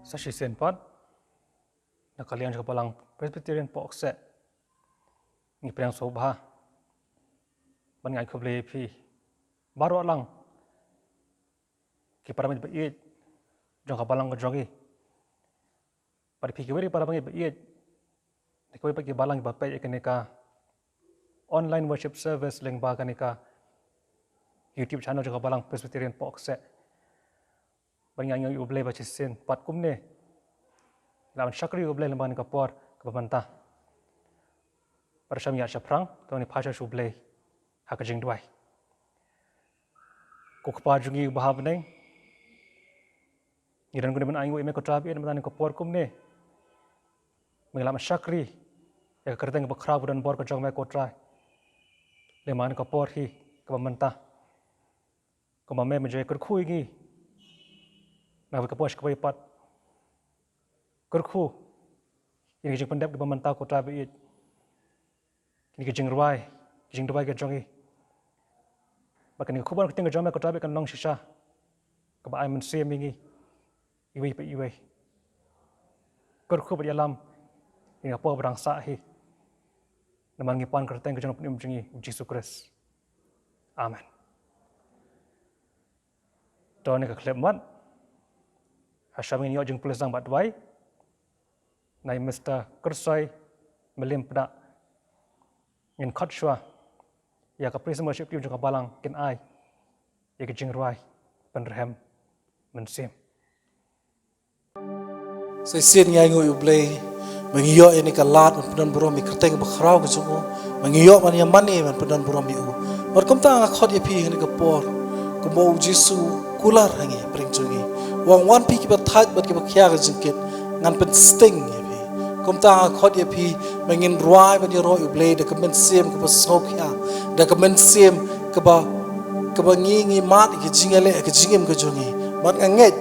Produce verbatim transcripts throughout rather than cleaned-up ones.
Sa shisien pat, na ka liang jong ka Balang Presbyterian Pohkseh, ngi pdiang sngewbha ban ai khublei ïa phi baroh lang, ki para bangeit ba ïeit jong ka Balang ka jong ngi. Bad phi kiwei ki para bangeit ba ïeit na kiwei pat ki Balang ba peit ïa kane ka online worship service lyngba kane ka YouTube channel jong ka Balang Presbyterian Pohkseh. Bad ngi ainguh ïa U Blei ba shisien pat kumne, la ban shakri ïa U Blei lyngba kane ka por kaba mynta. Bad sha ngi ïa shaphrang, to ngin phai sha U Blei ha ka jingduwai. Ko Kpa jong ngi uba ha bneng, ngi don kumne ban ainguh ïa me ko Trai ba ïeit, mynta ha kane ka por kumne, ba ngi lah ban shakri ïa ka kyrteng kaba khraw kaba don bor ka jong me ko Trai. Lyngba kane ka por hi kaba mynta, kumba me me ju ïakyrkhu ïa ngi na kawei ka por sha kawei pat. Kyrkhu ïa kine ki jingpyndep kiba mynta ko Trai ba ïeit, kine ki jingrwai, ki jingduwai ki jong ngi. Bad kane ka khubor kyrteng ka jong me ko Trai ba ïeit kan long shisha kaba ai mynsiem ïa ngi iwei pa iwei. Kyrkhu bad ïalam ïa ngi ha ka por ba dang sah hi. Namar ngi pan ha ka kyrteng ka jong u Nongpynim jong ngi U Jisu Khrist. Amen. To ha kane ka khyllipmat, ha shwa ba ngin ïoh jingpule sang bad duwai, nai Mister Kyrsoi Mylliem Pdang, ngin khot shuwa ïa ka praise and worship team jong ka Balang kin ai ïa ka jingrwai Pynrhem Mynsiem. Sa shisien ngi ainguh ïa U Blei ba ngi ïoh ïa kane ka lad ban pyndonburom ïa ka kyrteng kaba khraw ka jong u, ba ngi ïoh ban ïa mane ban pyndonburom ïa u. Bad kumta nga khot ïa phi ha kane ka por, kumba U Jisu u kular ha ngi hapdeng jong ngi, u ong, wan phi kiba thait bad kiba khia ka jingkit, ngan pynsting ïa phi. Kumta nga khot ïa phi ba ngin rwai ban ïaroh ïa U Blei da ka mynsiem kaba sngewkhia, da ka mynsiem kaba, kaba ngi, ngi mad ïa ka jingïaleh, ka jingim ka jong ngi. Bad nga ngeit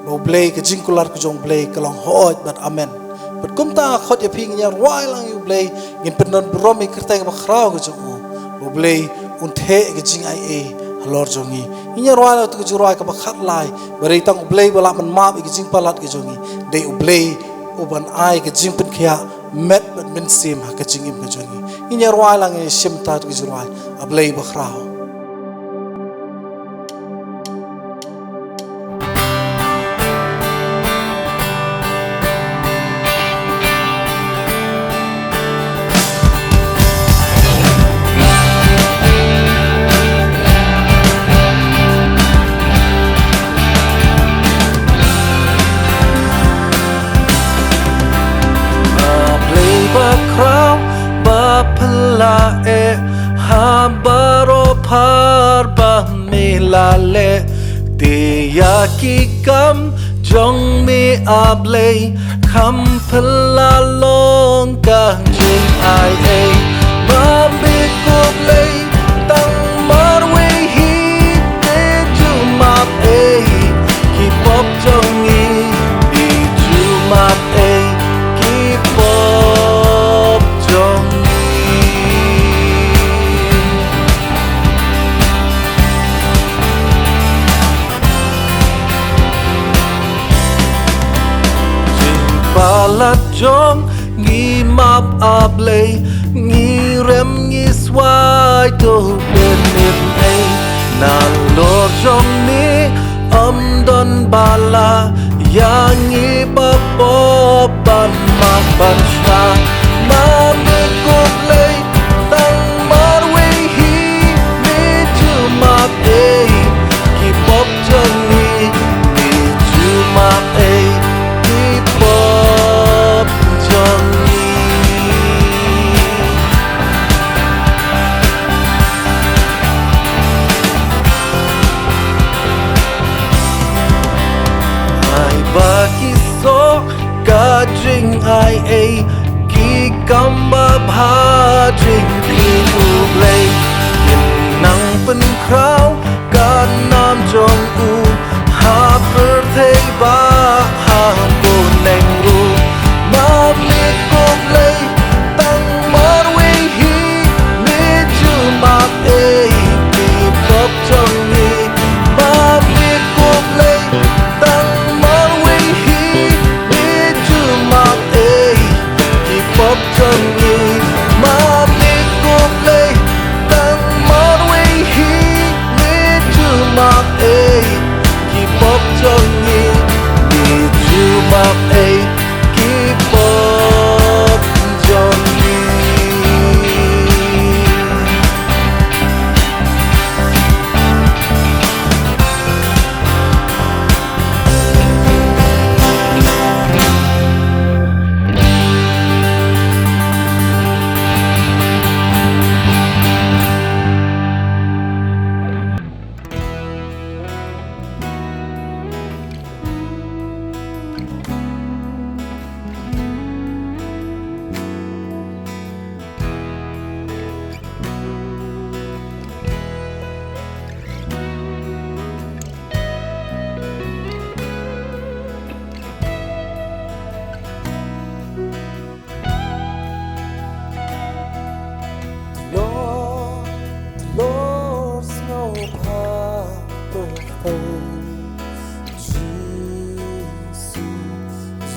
ba U Blei, ka jingkular ka jong U Blei ka long hooid bad amen. Bad kumta nga khot ïa phi, ngin ïa rwai lang ïa U Blei, ngin pyndonburom ïa ka kyrteng kaba khraw ka jong u. Ba U Blei un theh ïa ka jingai ei halor jong ngi. Ngin ïa rwai lang ïa ka jingrwai kaba khatlai, ba dei tang U Blei ba lah ban map ïa ka jingpalat ka jong ngi. Dei U Blei uban ai ka jingpynkhiah met bad mynsiem ha ka jingim ka jong ngi. Ngin ïa rwai lang, ngin ïa shim ta ïa ka jingrwai A Blei Bakhraw. A Blei Bakhraw ba phylla eh ha baroh phar ba me la leh, te ïa ki kam jong me A Blei kham phylla long ka jingai ei. Ma me khublei tang marwei hi, me ju map ei ki pop jong ngi, me ju map ei ki pop jong ngi. Jingpalat jong ngi map A Blei, ngi rem ngi swai to pynmih ei. Nalor jong me ym don ba la ïa ngi ba pop ban map ban shna. Ma me khublei tang marwei hi, me ju map ei ki pop jong ngi, me ju map ei ki pop jong ngi. Ai ba ki soh ka jingai ei, ki kam babha jong phi U Blei, kin nang pynkhraw ka nam jong u ha pyrthei bad ha bneng ruh. Ma me khublei tang marwei hi, me ju map ei ki pop jong ngi. Ma me khublei tang marwei hi,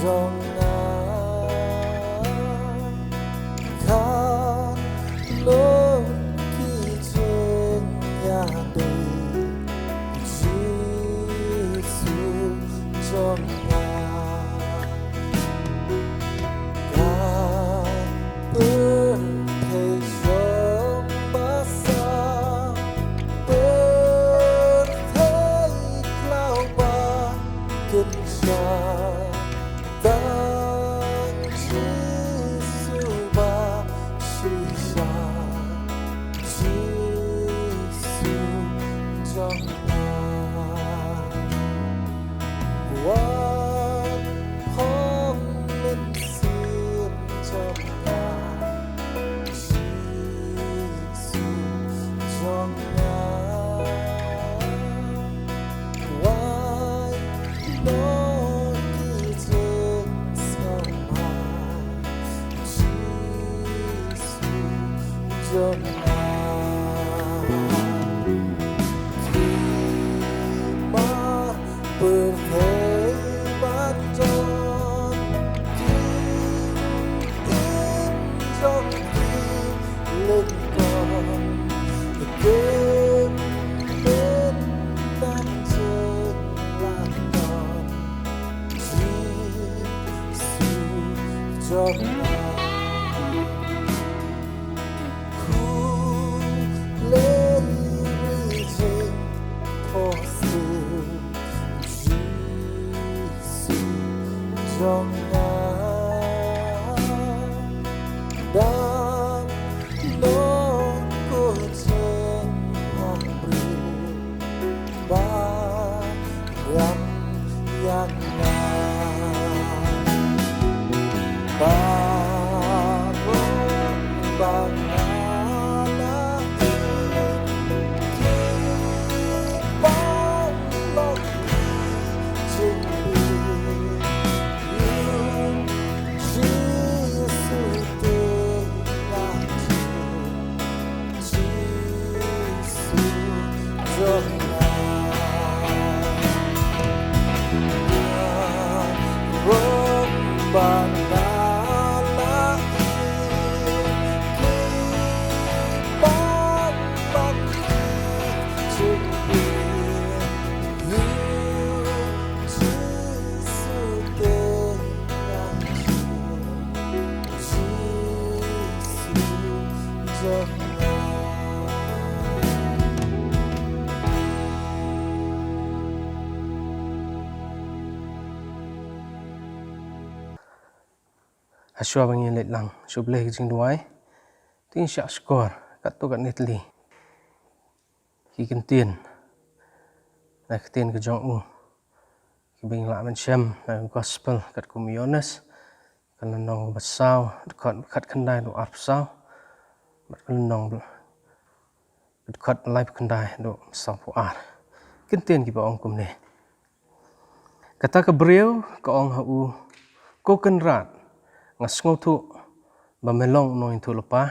jong nga. Khan lut ki jingïadei Jisu jong nga. Ka pyrthei jong ba sah, pyrthei khlaw ba kynjah, tang Jisu ba shisha, Jisu jong nga. Wan phong mynsiem jong nga, Jisu jong nga. Wai noh ki jingsngewbha, Jisu jong nga. Ki mar pyrthei ban don, ki im jong ki lyngkot, ki im tang jinglyngkot, Jisu jong nga. Khulei ri jingphohsiew, Jisu jong nga. Dang noh ko jingpang briew ba ïam ïa nga. Baroh ba nga la ïoh, ki pang long ki jingpang briew, Jisu te nga Jisu jong nga. Baroh ba nga la ïoh, ki pang long ki jingpang briew, Jisu te nga Jisu jong nga. Hashwa ba ngin leit lang sha U Blei ka jingduwai, to ngin shah shkor katto katne tylli ki ktien na ka ktien ka jong u, kiba ngi lah ban shem na ka gospel katkum u Ïoannis, ka lynnong ba saw, dkhot khatkhyndai haduh arphew saw, bad ka lynnong ba, dkhot ba laiphew khyndai haduh sawphew ar. Ki ktien kiba ong kumne. Kata ka briew ka ong ha u, Ko Kynrad, nga sngewthuh ba me long u nongïathuhlypa.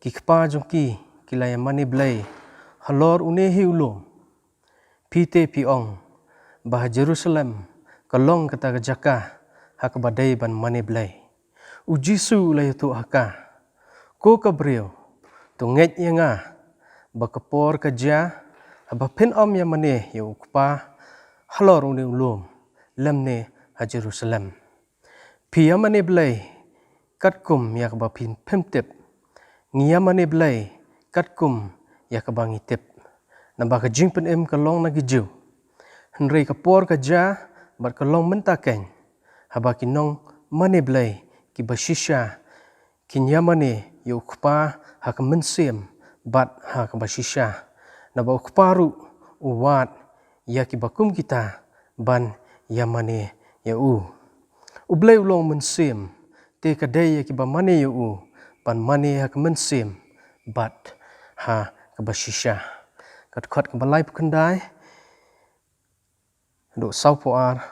Ki kpa jong ki, ki la ïamane blei halor une hi u lum. Phi te phi ong ba ha Jerusalem ka long kata ka jaka ha kaba dei ban mane blei. U Jisu u la ïathuh ha ka, Ko ka briew, to ngeit ïa nga ba ka por ka jia haba phin ym ïamane ïa u Kpa halor une u lum, lymne ha Jerusalem. Phi ïamane blei katkum ïa kaba phi, phim tip. Ngi ïamane blei katkum ïa kaba ngi tip. Naba ka jingpynim ka long na ki Jiw. Hynrei ka por ka jia bad ka long mynta keiñ, haba ki nongmane blei kiba shisha kin ïamane ïa u Kpa ha ka mynsiem bad ha kaba shisha. Naba u Kpa ruh u wad ïa kiba kum kita ban ïamane ïa u. U Blei u long mynsiem, te ka dei ïa kiba mane ïa u ban mane ha ka mynsiem bad ha kaba shisha. Ka dkhot kaba laiphew khyndai haduh sawphew ar.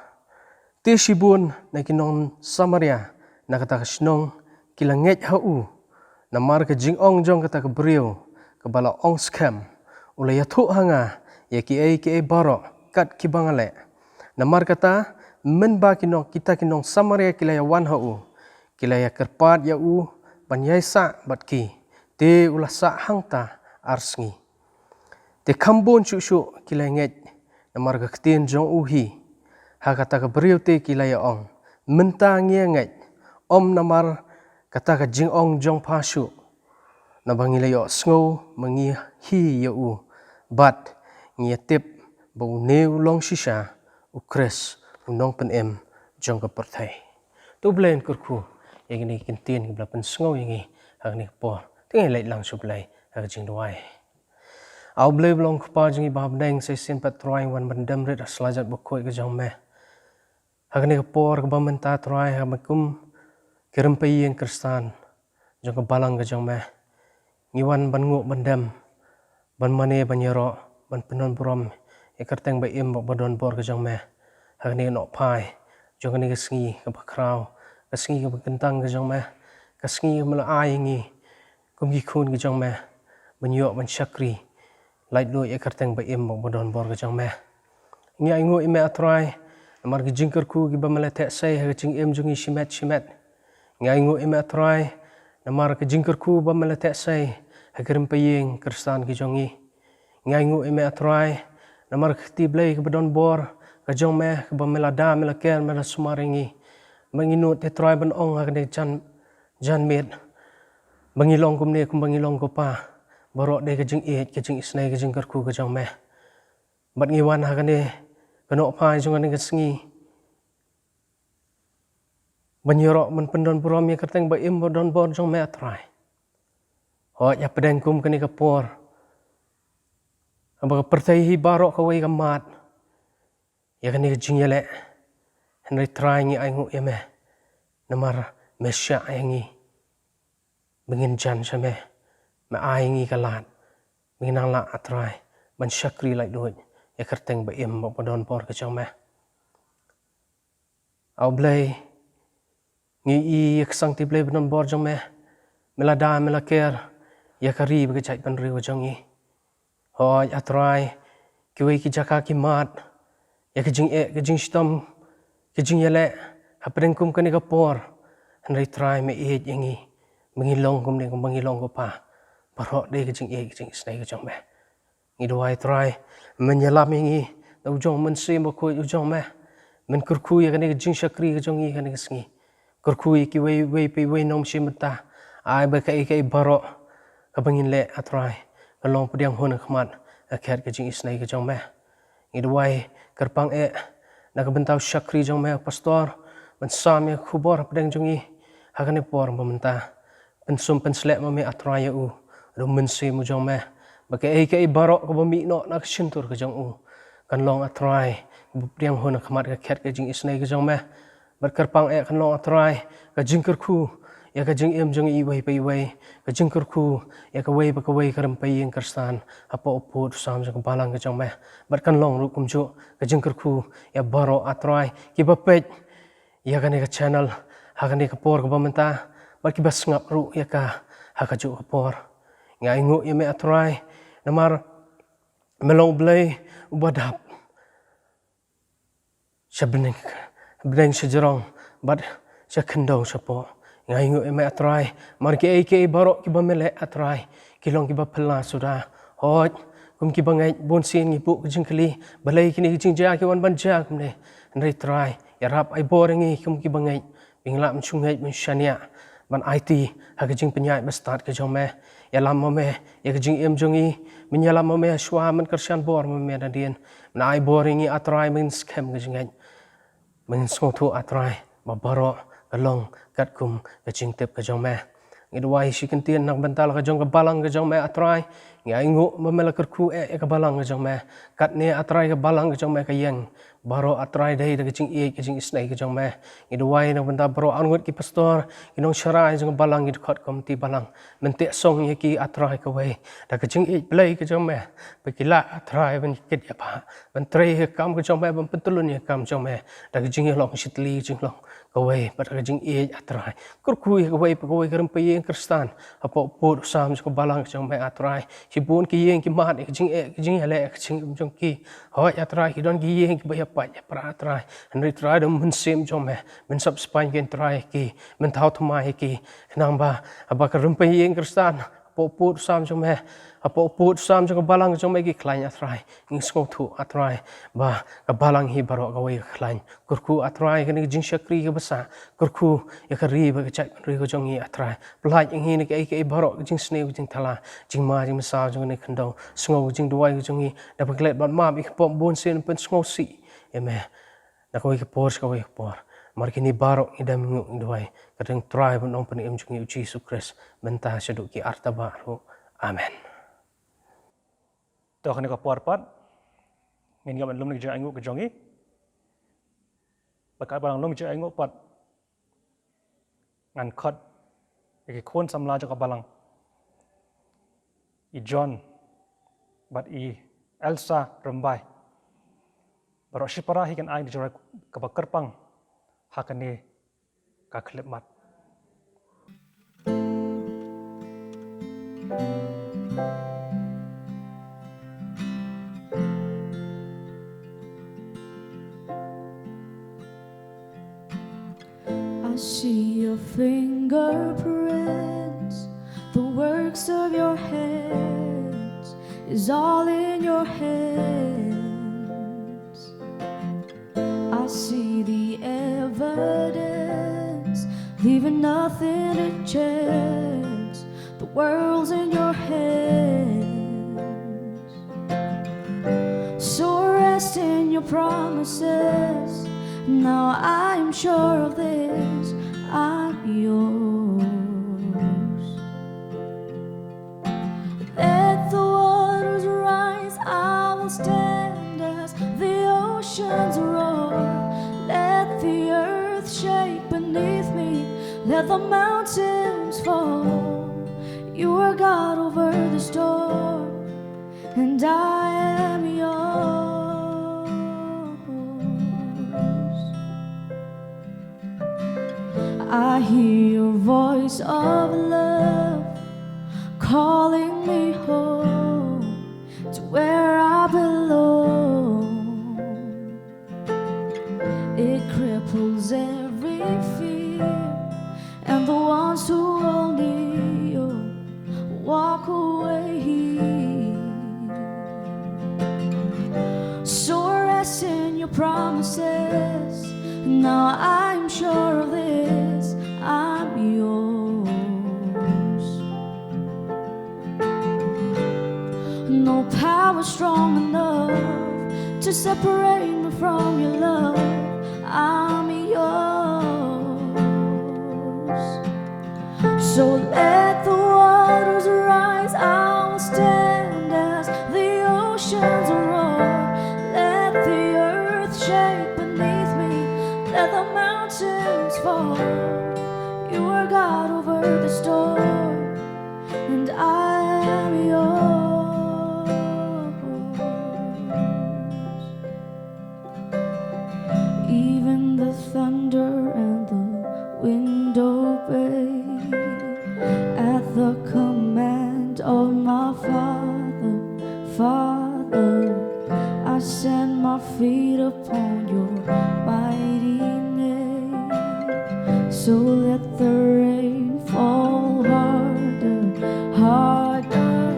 Te shibun na ki nong Samaria na kata ka shnong ki la ngeit ha u, namar ka jingong jong kata ka briew kaba la ong skhem, U la ïathuh ha nga ïa kiei kiei baroh kat kiba nga leh. Namar kata, Mynba ki nong, kita ki nong Samaria ki la ïa wan ha u, ki la ïa kyrpad ïa u ban ïai sah bad ki, te u la sah hangta ar sngi. Te kham bun shuh shuh ki la ngeit namar ka ktien jong u hi. Ha kata ka briew te ki la ïa ong, mynta ngi ïa ngeit, ym namar kata ka jingong jong pha shuh, naba ngi la ïohsngew ma ngi hi ïa u, bad ngi ïa tip ba une u long shisha u Khrist, u nongpynim jong ka pyrthei. To U Blei un kyrkhu ïa kine ki ktien kiba la pynsngew ïa ngi ha kane ka por. Te ngin leit lang sha U Blei ha ka jingduwai. A U Blei ba long Kpa jong ngi ba ha bneng, sa shisien pat Trai ngi wan ban dem rit ha sla jait bakhuid ka jong me. Ha kane ka por kaba mynta Trai, ha kaba kum ki rympei ïing Khristan jong ka balang ka jong me, ngi wan ban nguh ban dem, ban mane ban ïaroh, ban pyndon burom ïa ka kyrteng ba im bad ba don bor ka jong me. Ha kane ka nohphai jong kane ka sngi kaba khraw, ka sngi kaba kyntang ka jong me, ka sngi kaba me la ai ïa ngi kum ki khun ka jong me ban ïoh ban shakri laitluid ïa ka kyrteng ba im bad ba don bor ka jong me. Ngi ainguh ïa me, A Trai, namar ki jingkyrkhu kiba me la theh sei ha ka jingim jong ngi shimet shimet. Ngi ainguh ïa me, A Trai, namar ka jingkyrkhu ba me la theh sei ha ki rympei ïing Khristan ki jong ngi. Ngi ainguh ïa me, A Trai, namar ka kti Blei kaba don bor ka jong me, kaba me la da, me la ker, me la sumar ïa ngi. Ba ngi nud, A Trai, ban ong ha kane ka jan, janmiet ba ngi long kumne kumba ngi long ko Pa, baroh dei ka jingïeit, ka jingisynei, ka jingkyrkhu ka jong me. Bad ngi wan ha kane ka nohphai jong kane ka sngi ban ïaroh, ban pyndon burom ïa ka kyrteng ba im bad ba don bor jong me, A Trai. Hooid, hapdeng kum kane ka por, haba ka pyrthei hi baroh kawei ka mad ïa kane ka jingïaleh, hynrei Trai, ngi ainguh ïa me namar me shah ïa ngi ba ngin jan sha me. Me ai ïa ngi ka lad ba ngin nang lah, A Trai, ban shakri laitluid ïa ka kyrteng ba im bad ba don bor ka jong me. A U Blei, ngi ïohi ïa ka sangti Blei ba don bor jong me, me la da, me la ker ïa ka ri bad ka jaitbynriew jong ngi. Hooid, A Trai, kiwei ki jaka ki mad ïa ka jingeh, ka jingshitom, ka jingïaleh hapdeng kum kane ka por. Hynrei Trai, me ïeit ïa ngi ba ngi long kumne kumba ngi long ko Pa, baroh dei ka jingïeit, ka jingisynei ka jong me. Ngi duwai, Trai, men ïalam ïa ngi da u jong u Mynsiem Bakhuid u jong me. Men kyrkhu ïa kane ka jingshakri ka jong ngi kane ka sngi. Kyrkhu ïa kiwei, iwei pa iwei, nongshim bynta. Ai ba kaei kaei baroh kaba ngin leh, A Trai, kan long pdiang hun ha khmat ka khet ka jingisynei ka jong me. Ngi duwai, kyrpang eh na ka bynta u shakri jong me, u pastor, ban sam ïa ka khubor hapdeng jong ngi ha kane ka por ba mynta. Pynsum pynsleh ma me, A Trai, ïa u da u Mynsiem u jong me, ba kaei kaei baroh kaba mih noh na ka shyntur ka jong u kan long, A Trai, kaba pdiang hun ha khmat ka khet ka jingisynei ka jong me. Bad kyrpang eh kan long, A Trai, ka jingkyrkhu ïa ka jingim jong iwei pa iwei, ka jingkyrkhu ïa kawei pa kawei ka rympei ïing Khristan hapoh u pud u sam jong ka balang ka jong me. Bad kan long ruh kumjuh ka jingkyrkhu ïa baroh, A Trai, kiba peit ïa kane ka channel ha kane ka por kaba mynta, bad kiba sngap ruh ïa ka ha kajuh ka por. Ngi ainguh ïa me, A Trai, namar me long U Blei uba dap sha bneng, bneng sha jrong, bad sha khyndew shapoh. Ngi ainguh ïa me, A Trai, namar kiei kiei baroh kiba me leh, A Trai, ki long kiba phylla suda. Hooid, kum kiba ngeit, bunsien ngi buh ka jingkylli, balei kine ki jingjia ki wan ban jia kumne. Hynrei Trai, ïarap, ai bor ïa ngi kum kiba ngeit, ba ngin lah ban shu ngeit, ban shaniah, ban aiti ha ka jingpynïaid bastad ka jong me. Ïalam ma me ïa ka jingim jong ngi. Men ïalam ma me ha shuwa, men kyrshan bor ma me nadien. Men ai bor ïa ngi, A Trai, ba ngin skhem ka jingngeit, ba ngin sngewthuh, A Trai, ba baroh ka long katkum ka jingtip ka jong me. Ngi duwai shi kyntien na ka bynta la ka jong ka balang ka jong me, A Trai. Ngi ainguh ba me la kyrkhu eh ïa ka balang ka jong me. Katne, A Trai, ka balang ka jong me ka ïeng. Baroh, A Trai, dei da ka jingïeit, ka jingisynei ka jong me. Ngi duwai na ka bynta baroh arngut ki pastor, ki nongshakri jong ka balang, ki dkhot komiti balang. Men teh song ïa ki, A Trai, kawei da ka jingïeit Blei ka jong me, ba ki lah, A Trai, ban kit ïa ba ban trei ïa ka kam ka jong me, ban pyntylun ïa ka kam jong me da ka jingïalong shitli, jinglong kawei, bad da ka jingïeit, A Trai. Kyrkhu ïa kawei pa kawei ka rympei ïing Khristan hapoh u pud u sam jong ka balang ka jong me, A Trai. Shibun ki ïing ki mad ïa ka jingeh, ka jingïaleh, ka jingim jong ki. Hooid, A Trai, ki don ki ïing kiba ïapait ïapra, A Trai. Hynrei Trai, da u Mynsiem jong me, men sop spaiñ kein, Trai, ïa ki, men thaw thymmai ïa ki. Khnang ba, haba ka rympei ïing Khristan hapoh pud u sam jong me, hapoh pud u sam jong ka balang jong me ki khlaiñ, A Trai. Ngi sngewthuh, A Trai, ba ka balang hi baroh kawei ka khlaiñ. Kyrkhu, A Trai, kane ka jingshakri kaba sah. Kyrkhu ïa ka ri bad ka jaitbynriew ka jong ngi, A Trai. Pyllait ïa ngi na kaei kaei baroh, ka jingsniew, ka jingthala, jingma jingmysaw jong kane ka khyndew. Sngew ka jingduwai ka jong ngi, da pynklet bad map ïa ki pop bun sien, pynsngewsih ïa me na kawei ka por sha kawei ka por. Namar kine baroh ngi dem, ngi duwai ha kyrteng u Trai bad u Nongpynim jong ngi, u Jisu Khrist, mynta shaduh ki arta bah ruh. Amen. To, ha kane ka por pat ngin ïoh ban lum na ka jingainguh ka jong ngi. Bad katba ngi lum ka jingainguh pat, ngan khot ïa ki khun samla jong ka balang, i John bad i Elsa Rymbai. Baroh shipara hi kan ai na ka jingrwai kaba kyrpang ha kane ka khyllipmat. I see your fingerprints, the works of your hands is all in your hands. I see the evidence, leaving nothing to chance. The world's in your hands. So rest in your promises. Now I am sure of this, I'm yours. Let the waters rise, I will stand as the oceans roar. Let the earth shake beneath me, let the mountains fall. You are God over the storm, and I am yours. I hear your voice of love calling me home to where I belong. It cripples every fear, and the ones who hold me walk away. So rest in your promises. Now I'm sure of this, I'm yours. No power strong enough to separate me from your love. I'm yours. So let the waters rise, I will stand as the oceans roar. Let the earth shake beneath me, let the mountains fall. You are God over the storm, and I am yours. Even the thunder and the wind obey at the command of my Father. Father, I set my feet upon your mighty name. So let the rain fall harder, harder.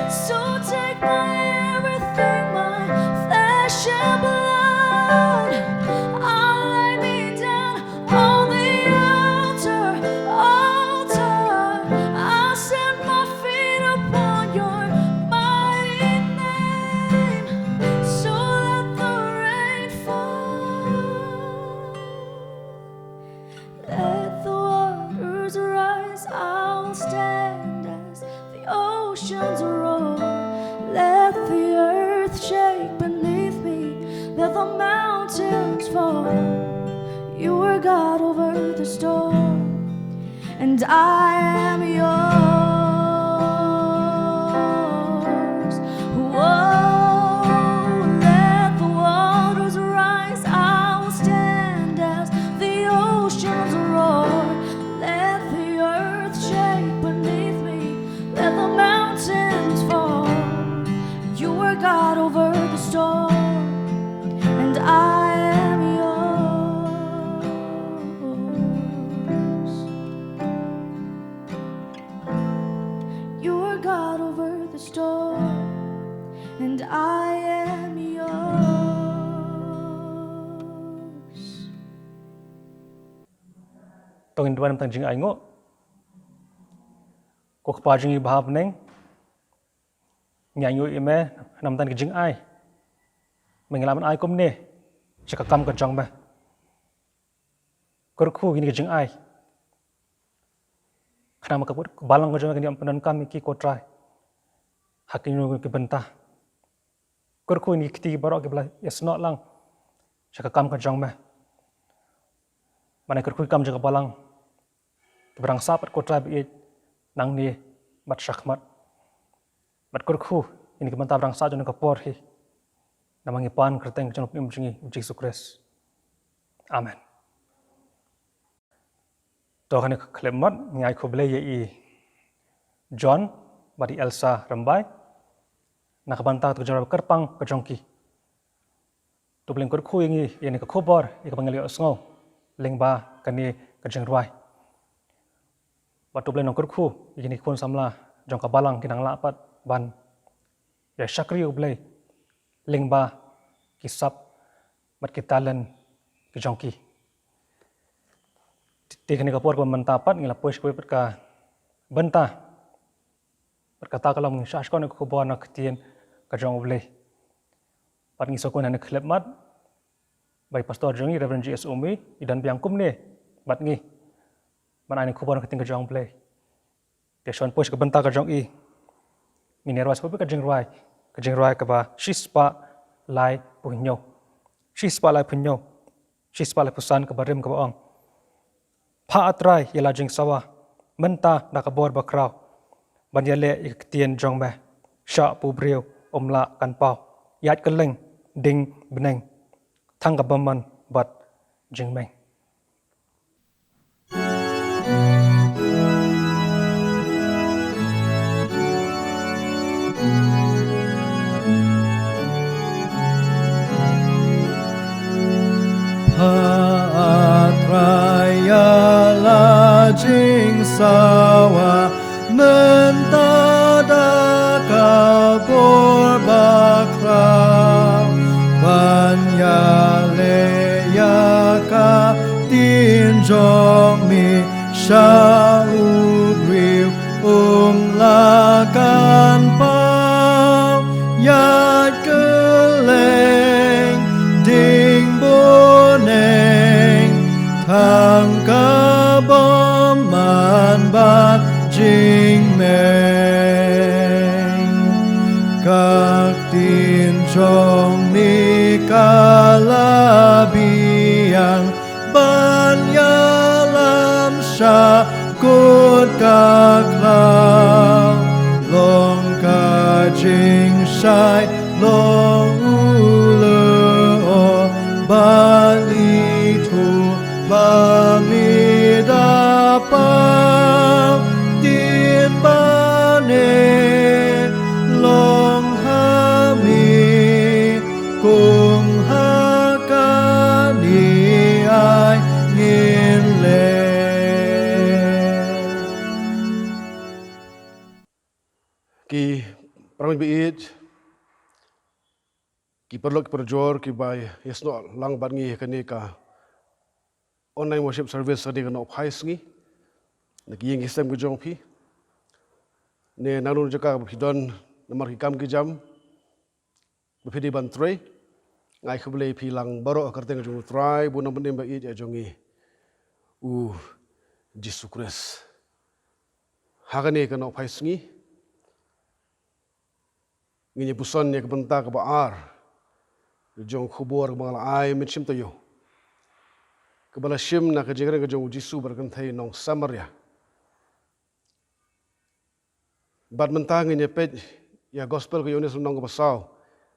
So take my everything, my flesh and blood. I lay me down on the altar, altar. I set my feet upon your mighty name. So let the rain fall. Let the waters rise, I'll stand as the oceans roar. Let the earth shake beneath me, let the mountains fall. You are God over the storm, and I am yours. Whoa, let the waters rise, I will stand as the oceans roar. Let the earth shake beneath me, let the mountains fall. Were God over the storm, and I am yours. You are God over the storm, and I am yours. To ngin duwai na ka bynta ka jingainguh. Ko Kpa jong ngi ba ha bneng, ngi ainguh ïa me na ka bynta ka jingai ba ngi lah ban ai kumne sha ka kam ka jong me. Kyrkhu ïa kane ka jingai, khnang ba ka balang ka jong me kan ïoh pyndonkam ïa ki, ko Trai, ha kino kino ki bynta. Kyrkhu ïa kine ki kti baroh kiba la ïasnoh lang sha ka kam ka jong me. Ban ai kyrkhu ïa ka kam jong ka balang, kiba dang sah pat, ko Trai ba ïeit, nangne bad shakhmat. Bad kyrkhu ïa kine ki bynta ba dang sah jong kane ka por hi. Namar ngi pan ha ka kyrteng jong U Blei jong ngi, U Jisu Khrist. Amen. To ha kane ka khyllipmat ngi ai khublei ïa i John bad i Elsa Rymbai na ka bynta ka jingrwai kyrpang ka jong ki. To U Blei un kyrkhu ïa ngi ïa kane ka khubor ïa kaba ngi la ïohsngew lyngba kane ka jingrwai. Bad to U Blei un kyrkhu ïa kine ki khun samla jong ka balang, ki nang lah pat ban ïa shakri ïa U Blei lyngba ki sap bad ki talent ki jong ki. Te ha kane ka por kaba mynta pat ngi la poi sha kawei pat ka bynta. Bad kata ka long ngi shah shkor ïa ka khubor na ka ktien ka jong U Blei. Bad ngi sngewkmen ha kane ka khyllipmat ba i pastor jong ngi, Reverend G S Umi, i don biang kumne bad ngi ban ai ïa kane ka khubor na ka ktien ka jong U Blei. Te shuwa ban poi sha ka bynta ka jong i, ngin ïa rwai sa kawei pat ka jingrwai, ka jingrwai kaba shispah laiphew hynñiew. Shispah laiphew hynñiew, shispah laiphew san, kaba rim kaba ong: Phah, A Trai, ïa la jingsawa mynta da ka bor bakhraw, ban ïaleh ïa ka ktien jong me, shah ba u briew um lah kan paw. Ïaid kylleng, ding bneng, tang ka bymman bad jingmeng. Phah, A Trai, ïa la jingsawa mynta da ka bor bakhraw, ban ïaleh ïa ka ktien jong me, shah ba u briew um lah kan paw. Ïaid kylleng, ding bneng, tang ka bymman bad jingmeng. Ka ktien jong me ka la biang ban ïalam shah kut ka khlaw. Long ka jingshai, long u lyoh, ban ithuh ba me da paw. Ktien bane long ha me, kum ha kane ai ngin leh. Ki para bangeit, ki paralok, ki parajor kiba ïasnoh lang bad ngi ha kane ka online worship service ha kane ka nohphai sngi, na ki ïing ki sem ki jong phi, ne naduh jaka ba phi don namar ki kam ki jam ba phi dei ban trei. Nga ai khublei ïa phi lang baroh ha ka kyrteng jong U Trai, ba u nongpynim ba ïeit jong ngi, U Jisu Khrist. Ha kane ka nohphai sngi ngin ïa puson ïa ka bynta kaba ar jong ka khubor kaba nga la ai mynshym taïew, kaba la shim na ka jingkren ka jong U Jisu bad ka kynthei nong Samaria. Bad mynta ngin ïa peit ïa gospel ka Ïoannis lynnong kaba saw,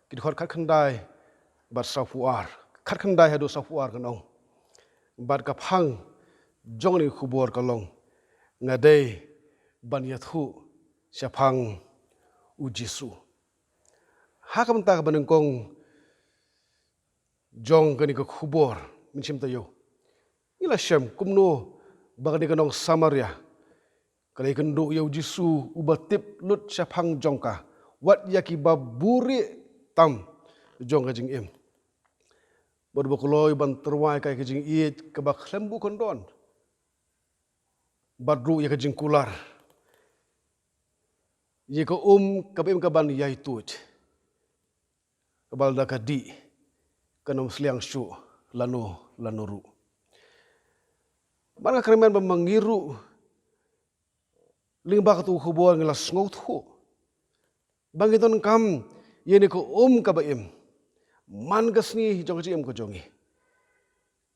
ki dkhot khatkhyndai bad sawphew ar. Khatkhyndai haduh sawphew ar, kan ong: Bad ka phang jong kane ka khubor ka long, nga dei ban ïathuh shaphang U Jisu. Ha ka mynta kaba nyngkong jong kane ka khubor mynsiem taïew, ngi la shem kumno ba kane ka nong Samaria ka la ïakynduh ïa u Jisu uba tip lut shaphang jong ka, wat ïa kiba buhrieh tam jong ka jingim. Bad ba kloi ban tyrwa ïa ka, ka jingïeit kaba khlem buh kyndon, bad ruh ïa ka jingkular ïa ka um kaba im ka ban ïai tuid, kaba lada ka dih kan ym sliang shuh lano lano ruh. Bad nga kyrmen ba ma ngi ruh lyngba katei ka khubor ngi la sngewthuh ba ngi donkam ïa kane ka um kaba im man ka sngi jong ka jingim ka jong ngi,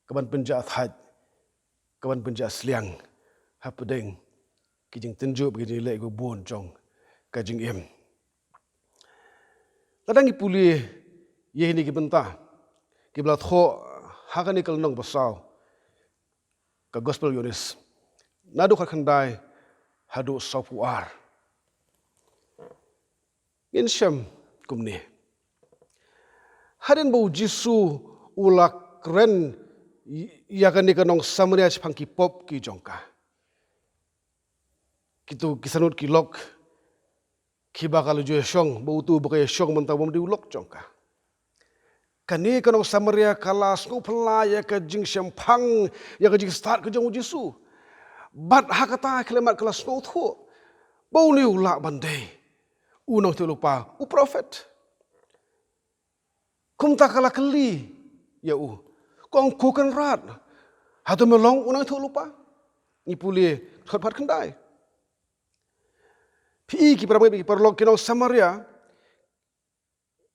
ka ban pynjah thait, ka ban pynjah sliang hapdeng ki jingtynjuh, ki jingïaleh kiba bun jong ka jingim. Lada ngi pule ïa kine ki bynta kiba la thoh ha kane ka lynnong ba saw, ka Gospel Ïoannis, naduh khatkhyndai haduh sawphew ar, ngin shem kumne: Hadien ba u Jisu u la kren ïa kane ka nong Samaria shaphang ki pop ki jong ka, kito ki sanut ki lok kiba ka la ju ïashong, ba uto ba ka ïashong mynta bym dei u lok jong ka, kane ka nong Samaria ka la sngewphylla ïa ka jingshemphang, ïa ka jingstad ka jong u Jisu. Bad ha kata ka khyllipmat ka la sngewthuh ba une u lah ban dei u nongïathuhlypa, u prophet. Kumta ka la kylli ïa u, ka ong, Ko Kynrad, hato me long u nongïathuhlypa? Ngi pule dkhot khatkhyndai. Phi i ki paralok, ki paralok, ki nong Samaria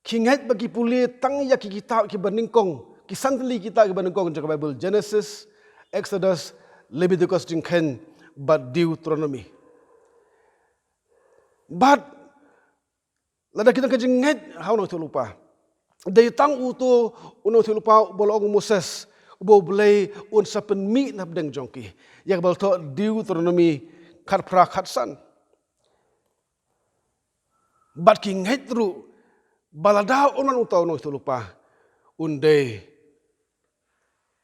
ki ngeit ba ki pule tang ïa ki kitab kiba nyngkong, ki san tylli ki kitab kiba nyngkong jong ka Baibl: Genesis, Exodus, Leviticus, Jingkheiñ bad Deuteronomy. Bad lada ki don ka jingngeit ha u nongïathuhlypa, dei tang uto u nongïathuhlypa uba la ong u Moses, uba U Blei un sa pynmih na pdeng jong ki, ïa kaba la thoh Deuteronomy khatphra khatsan. Bad ki ngeit ruh ba lada un long uta u nongïathuhlypa, un dei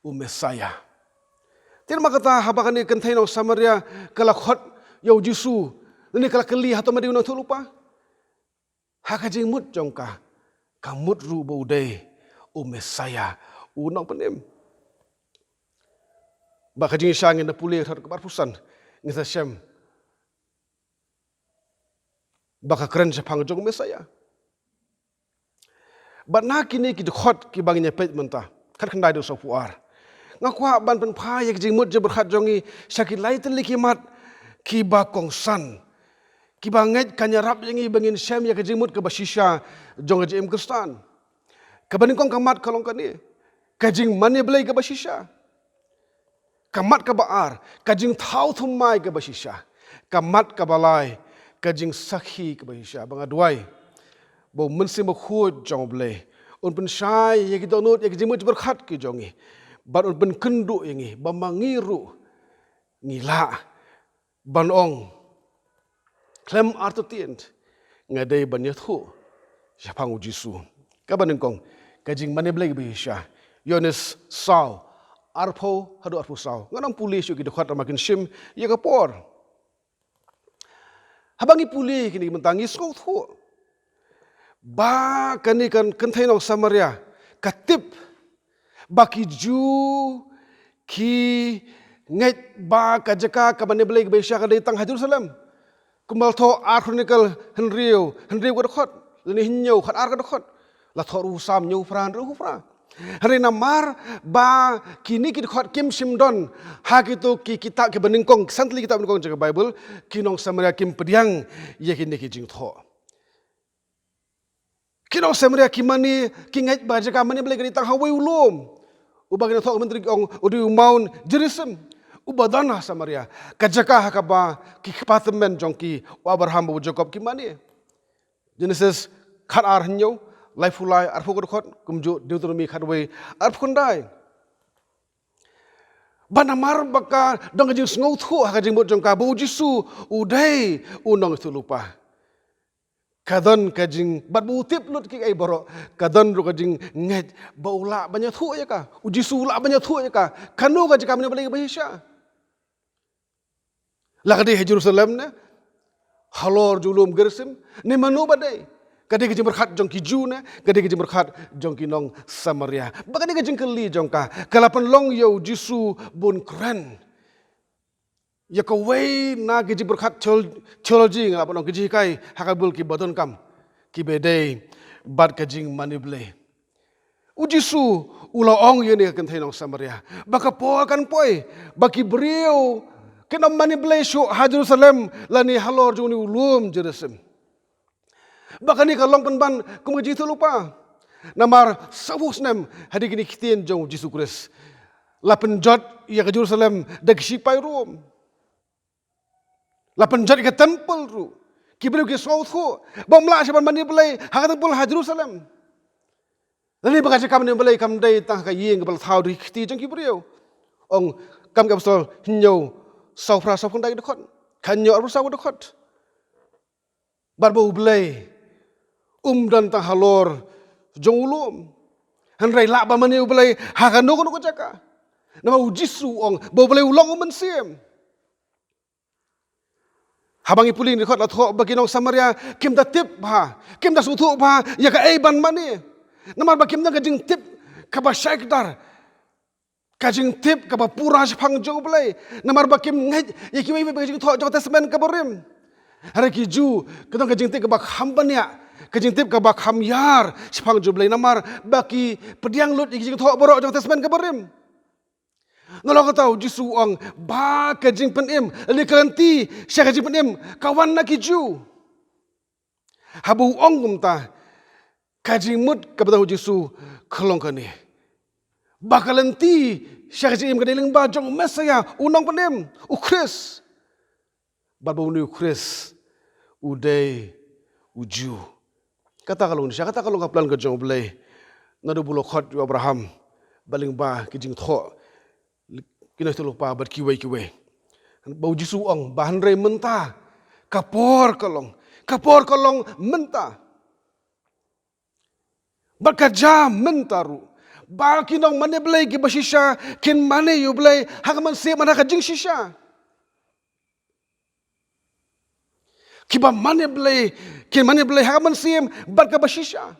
u Messaïah. Te namar kata, haba kane ka kynthei nong Samaria ka la khot ïa u Jisu, lane ka la kylli, Hato me dei u nongïathuhlypa? Ha ka jingmut jong ka, ka mut ruh ba u dei u Messaïah, u nongpynim. Bad ka jingshisha, ngin da pule dkhot kaba arphew san, ngin sa shem ba ka kren shaphang jong u Messaïah. Bad na kine ki dkhot kiba ngin ïa peit mynta, khatkhyndai haduh sawphew ar, nga kwah ban pynphai ïa ka jingmut jingpyrkhat jong ngi sha ki lai tylli ki mat kiba kongsan, kiba ngeit kan ïarap ïa ngi ba ngin shem ïa ka jingmut kaba shisha jong ka jingim Khristan. Kaba nyngkong ka mat ka long kane: ka jingmane Blei kaba shisha. Ka mat kaba ar, ka jingthaw thymmai kaba shisha. Ka mat kaba lai, ka jingsakhi kaba shisha. Ba nga duwai ba U Mynsiem Bakhuid jong U Blei un pynshai ïa ki dohnud, ïa ki jingmut jingpyrkhat ki jong ngi, bad un pynkynduh ïa ngi ba ma ngi ruh ngi lah ban ong khlem artatien, nga dei ban ïathuh shaphang u Jisu. Kaba nyngkong, ka jingmane Blei kaba shisha. Ïoannis saw, arphew haduh arphew saw. Ngan ym pule shuh ki dkhot namar kin shim ïa ka por. Haba ngi pule kine ki bynta, ngi sngewthuh ba kane ka kynthei nong Samaria ka tip ba ki Jiw ki ngeit ba ka jaka kaba mane Blei kaba shisha ka dei tang ha Jerusalem. Kumba la thoh Ar Chronicle hynriew, hynriew ka dkhot, lane hynñiew, khatar ka dkhot. La thoh ruh ha Salm hynñiewphew phra, hynriewphew phra. Hynrei namar ba kine ki dkhot kim shym don ha kito ki kitab kiba nyngkong, ki san tylli ki kitab nyngkong jong ka Baibl, ki nong Samaria kim pdiang ïa kine ki jingthoh. Ki nong Samaria ki mane, ki ngeit ba jaka mane Blei ka dei tang ha uwei u lum, uba ki nongthoh commentary ki ong u dei u Mount Gerizim, uba don ha Samaria, ka jaka ha kaba ki kpa tymmen jong ki, u Abraham bad u Jakob, ki mane. Genesis khatar hynñiew, laiphew lai, arphew ka dkhot, kumjuh Deuteronomi khatwei, arphew khyndai. Bad namar ba ka don ka jingsngewthuh ha ka jingmut jong ka ba u Jisu u dei u nongïathuhlypa, Ka don ka jing, bad ba u tip lut ki ei baroh, ka don ruh ka jingngeit ba u lah ban ïathuh ïa ka. U Jisu u lah ban ïathuh ïa ka. Kano ka jaka mane Blei ba shisha. La ka dei ha Jerusalem ne halor jong u lum Gerisim, ne mano ba dei? Ka dei ka jingpyrkhat jong ki Jiw ne ka dei ka jingpyrkhat jong ki nong Samaria? Ba ka dei ka jingkylli jong ka, ka la pynlong ïa u Jisu bun kren. Ïa kawei na ki jingpyrkhat theol-, theology, nga la pynlong ki jinghikai ha ka Baibl ki ba donkam, ki ba dei bad ka jingmane Blei. U Jisu u la ong ïa kane ka kynthei nong Samaria ba ka por kan poi ba ki briew kin ym mane Blei shuh ha Jerusalem lane halor jong une u lum Gerisim. Ba kane ka long pynban kum ka jingïathuhlypa. Namar sawphew snem hadien kine ki ktien jong u Jisu Khrist, la pynjot ïa ka Jerusalem da ki shipai Rom. La pynjot ïa ka temple ruh. Ki briew ki sngewthuh ba ym lah shuh ban mane Blei ha ka temple ha Jerusalem. Lane ba ka jaka mane Blei kam dei tang ha ka ïing kaba la thaw da ki kti jong ki briew. Ong Kam ki Apostol hynñiew, sawphra sawphew khyndai ka dkhot, hynñiew arphew saw ka dkhot. Bad ba U Blei um don tang halor jong u lum. Hynrei lah ban mane U Blei ha kano kano ka jaka. Namar u Jisu u ong ba U Blei u long u Mynsiem. Haba ngi pule ïa kane ka dkhot la thoh ba ki nong Samaria kim da tip bha, kim da sngewthuh bha ïa kaei ban mane. Namar ba kim don ka jingtip kaba shai kdar, ka jingtip kaba pura shaphang jong U Blei. Namar ba kim ngeit ïa kiwei kiwei ki jingthoh jong ka Testament kaba rim. Hynrei ki Jiw ki don ka jingtip kaba kham bniah, ka jingtip kaba kham ïar shaphang jong U Blei. Namar ba ki pdiang lut ïa ki jingthoh baroh jong ka Testament kaba rim. Nalor kata u Jisu u ong ba ka jingpynim, lane ka lynti sha ka jingpynim ka wan na ki Jiw. Haba u ong kumta, ka jingmut kaba don ha u Jisu ka long kane, ba ka lynti sha ka jingim ka dei lyngba jong u Messaïah, u Nongpynim, u Khrist. Bad ba une u Khrist u dei u Jiw. Kata ka long shisha, kata ka long ka plan ka jong U Blei. Naduh ba u la khot ïa u Abraham, bad lyngba ki jingthoh, ki nongïathuhlypa bad kiwei kiwei. Ba u Jisu u ong ba hynrei mynta ka por ka long, ka por ka long mynta. Bad ka jia mynta ruh ba ki nongmane Blei kiba shisha kin mane ïa U Blei ha ka mynsiem, ha ka jingshisha. Kiba mane Blei kin mane Blei ha ka mynsiem bad kaba shisha.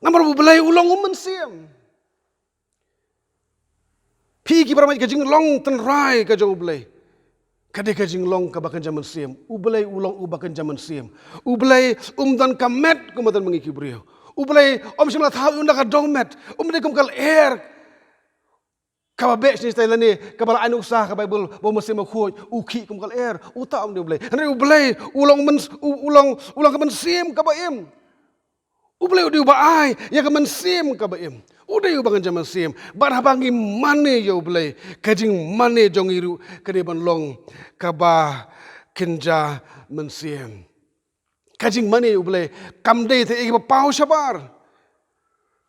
Namar U Blei u long u Mynsiem. Phi ki para bangeit, ka jinglong tynrai ka jong U Blei ka dei ka jinglong kaba kynja mynsiem. U Blei u long uba kynja mynsiem. U Blei um don ka met kumba don ma ngi ki briew. U Blei um shym la thaw ïa u na ka dewmet. Um dei kum ka lyer kaba beh shane shatai lane kaba la ai nuksa ha ka Baibl ba U Mynsiem Bakhuid u khih kum ka lyer. Uta um dei U Blei. Hynrei U Blei u long myns-, u, u long, u long ka mynsiem kaba im. U Blei u dei uba ai ïa ka mynsiem kaba im. U dei uba kynja mynsiem. Bad haba ngi mane ïa U Blei, ka jingmane jong ngi ruh ka dei ban long kaba kynja mynsiem. Ka jingmane ïa U Blei kam dei te ïa kiba paw shabar.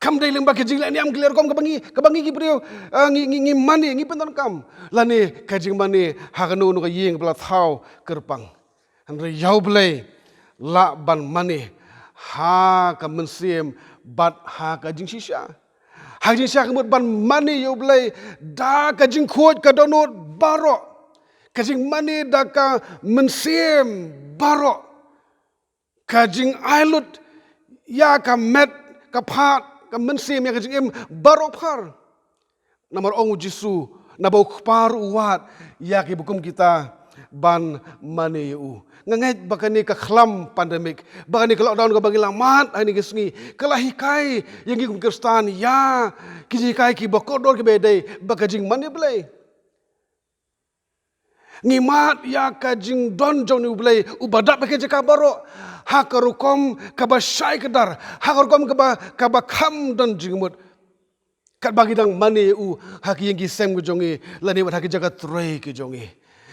Kam dei lyngba ka jingleh niam ki leh rukom kaba ngi, kaba ngi ki briew, ah, ngi, ngi, ngi mane, ngi pyndonkam. Lane ka jingmane ha kano kano ka ïing ba la thaw kyrpang. Hynrei ïa U Blei lah ban mane ha ka mynsiem bad ha ka jingshisha. Ha ka jingshisha ka mut ban mane ïa U Blei da ka jingkhuid ka dohnud baroh. Ka jingmane da ka mynsiem baroh. Ka jingai lut ïa ka met, ka phad, ka mynsiem, ïa ka jingim baroh phar. Namar ong U Jisu, naba U Kpa ruh u wad ïa kiba kum kita ban mane ïa U. Nga ngeit ba kane ka khlam pandemic, ba kane ka lockdown kaba ngi la mad ha kine ki sngi, ka la hikai ïa ngi kum ki Khristan ïa ki jinghikai kiba kordor kiba dei bad ka jingmane Blei. Ngi mad ïa ka jingdon jong une U Blei uba dap ha ki jaka baroh ha ka rukom kaba shai kdar, ha ka rukom kaba, kaba kham don jingmut. Katba ngi dang mane ïa U ha ki ïing ki sem ki jong ngi lane wat ha ki jaka trei ki jong ngi.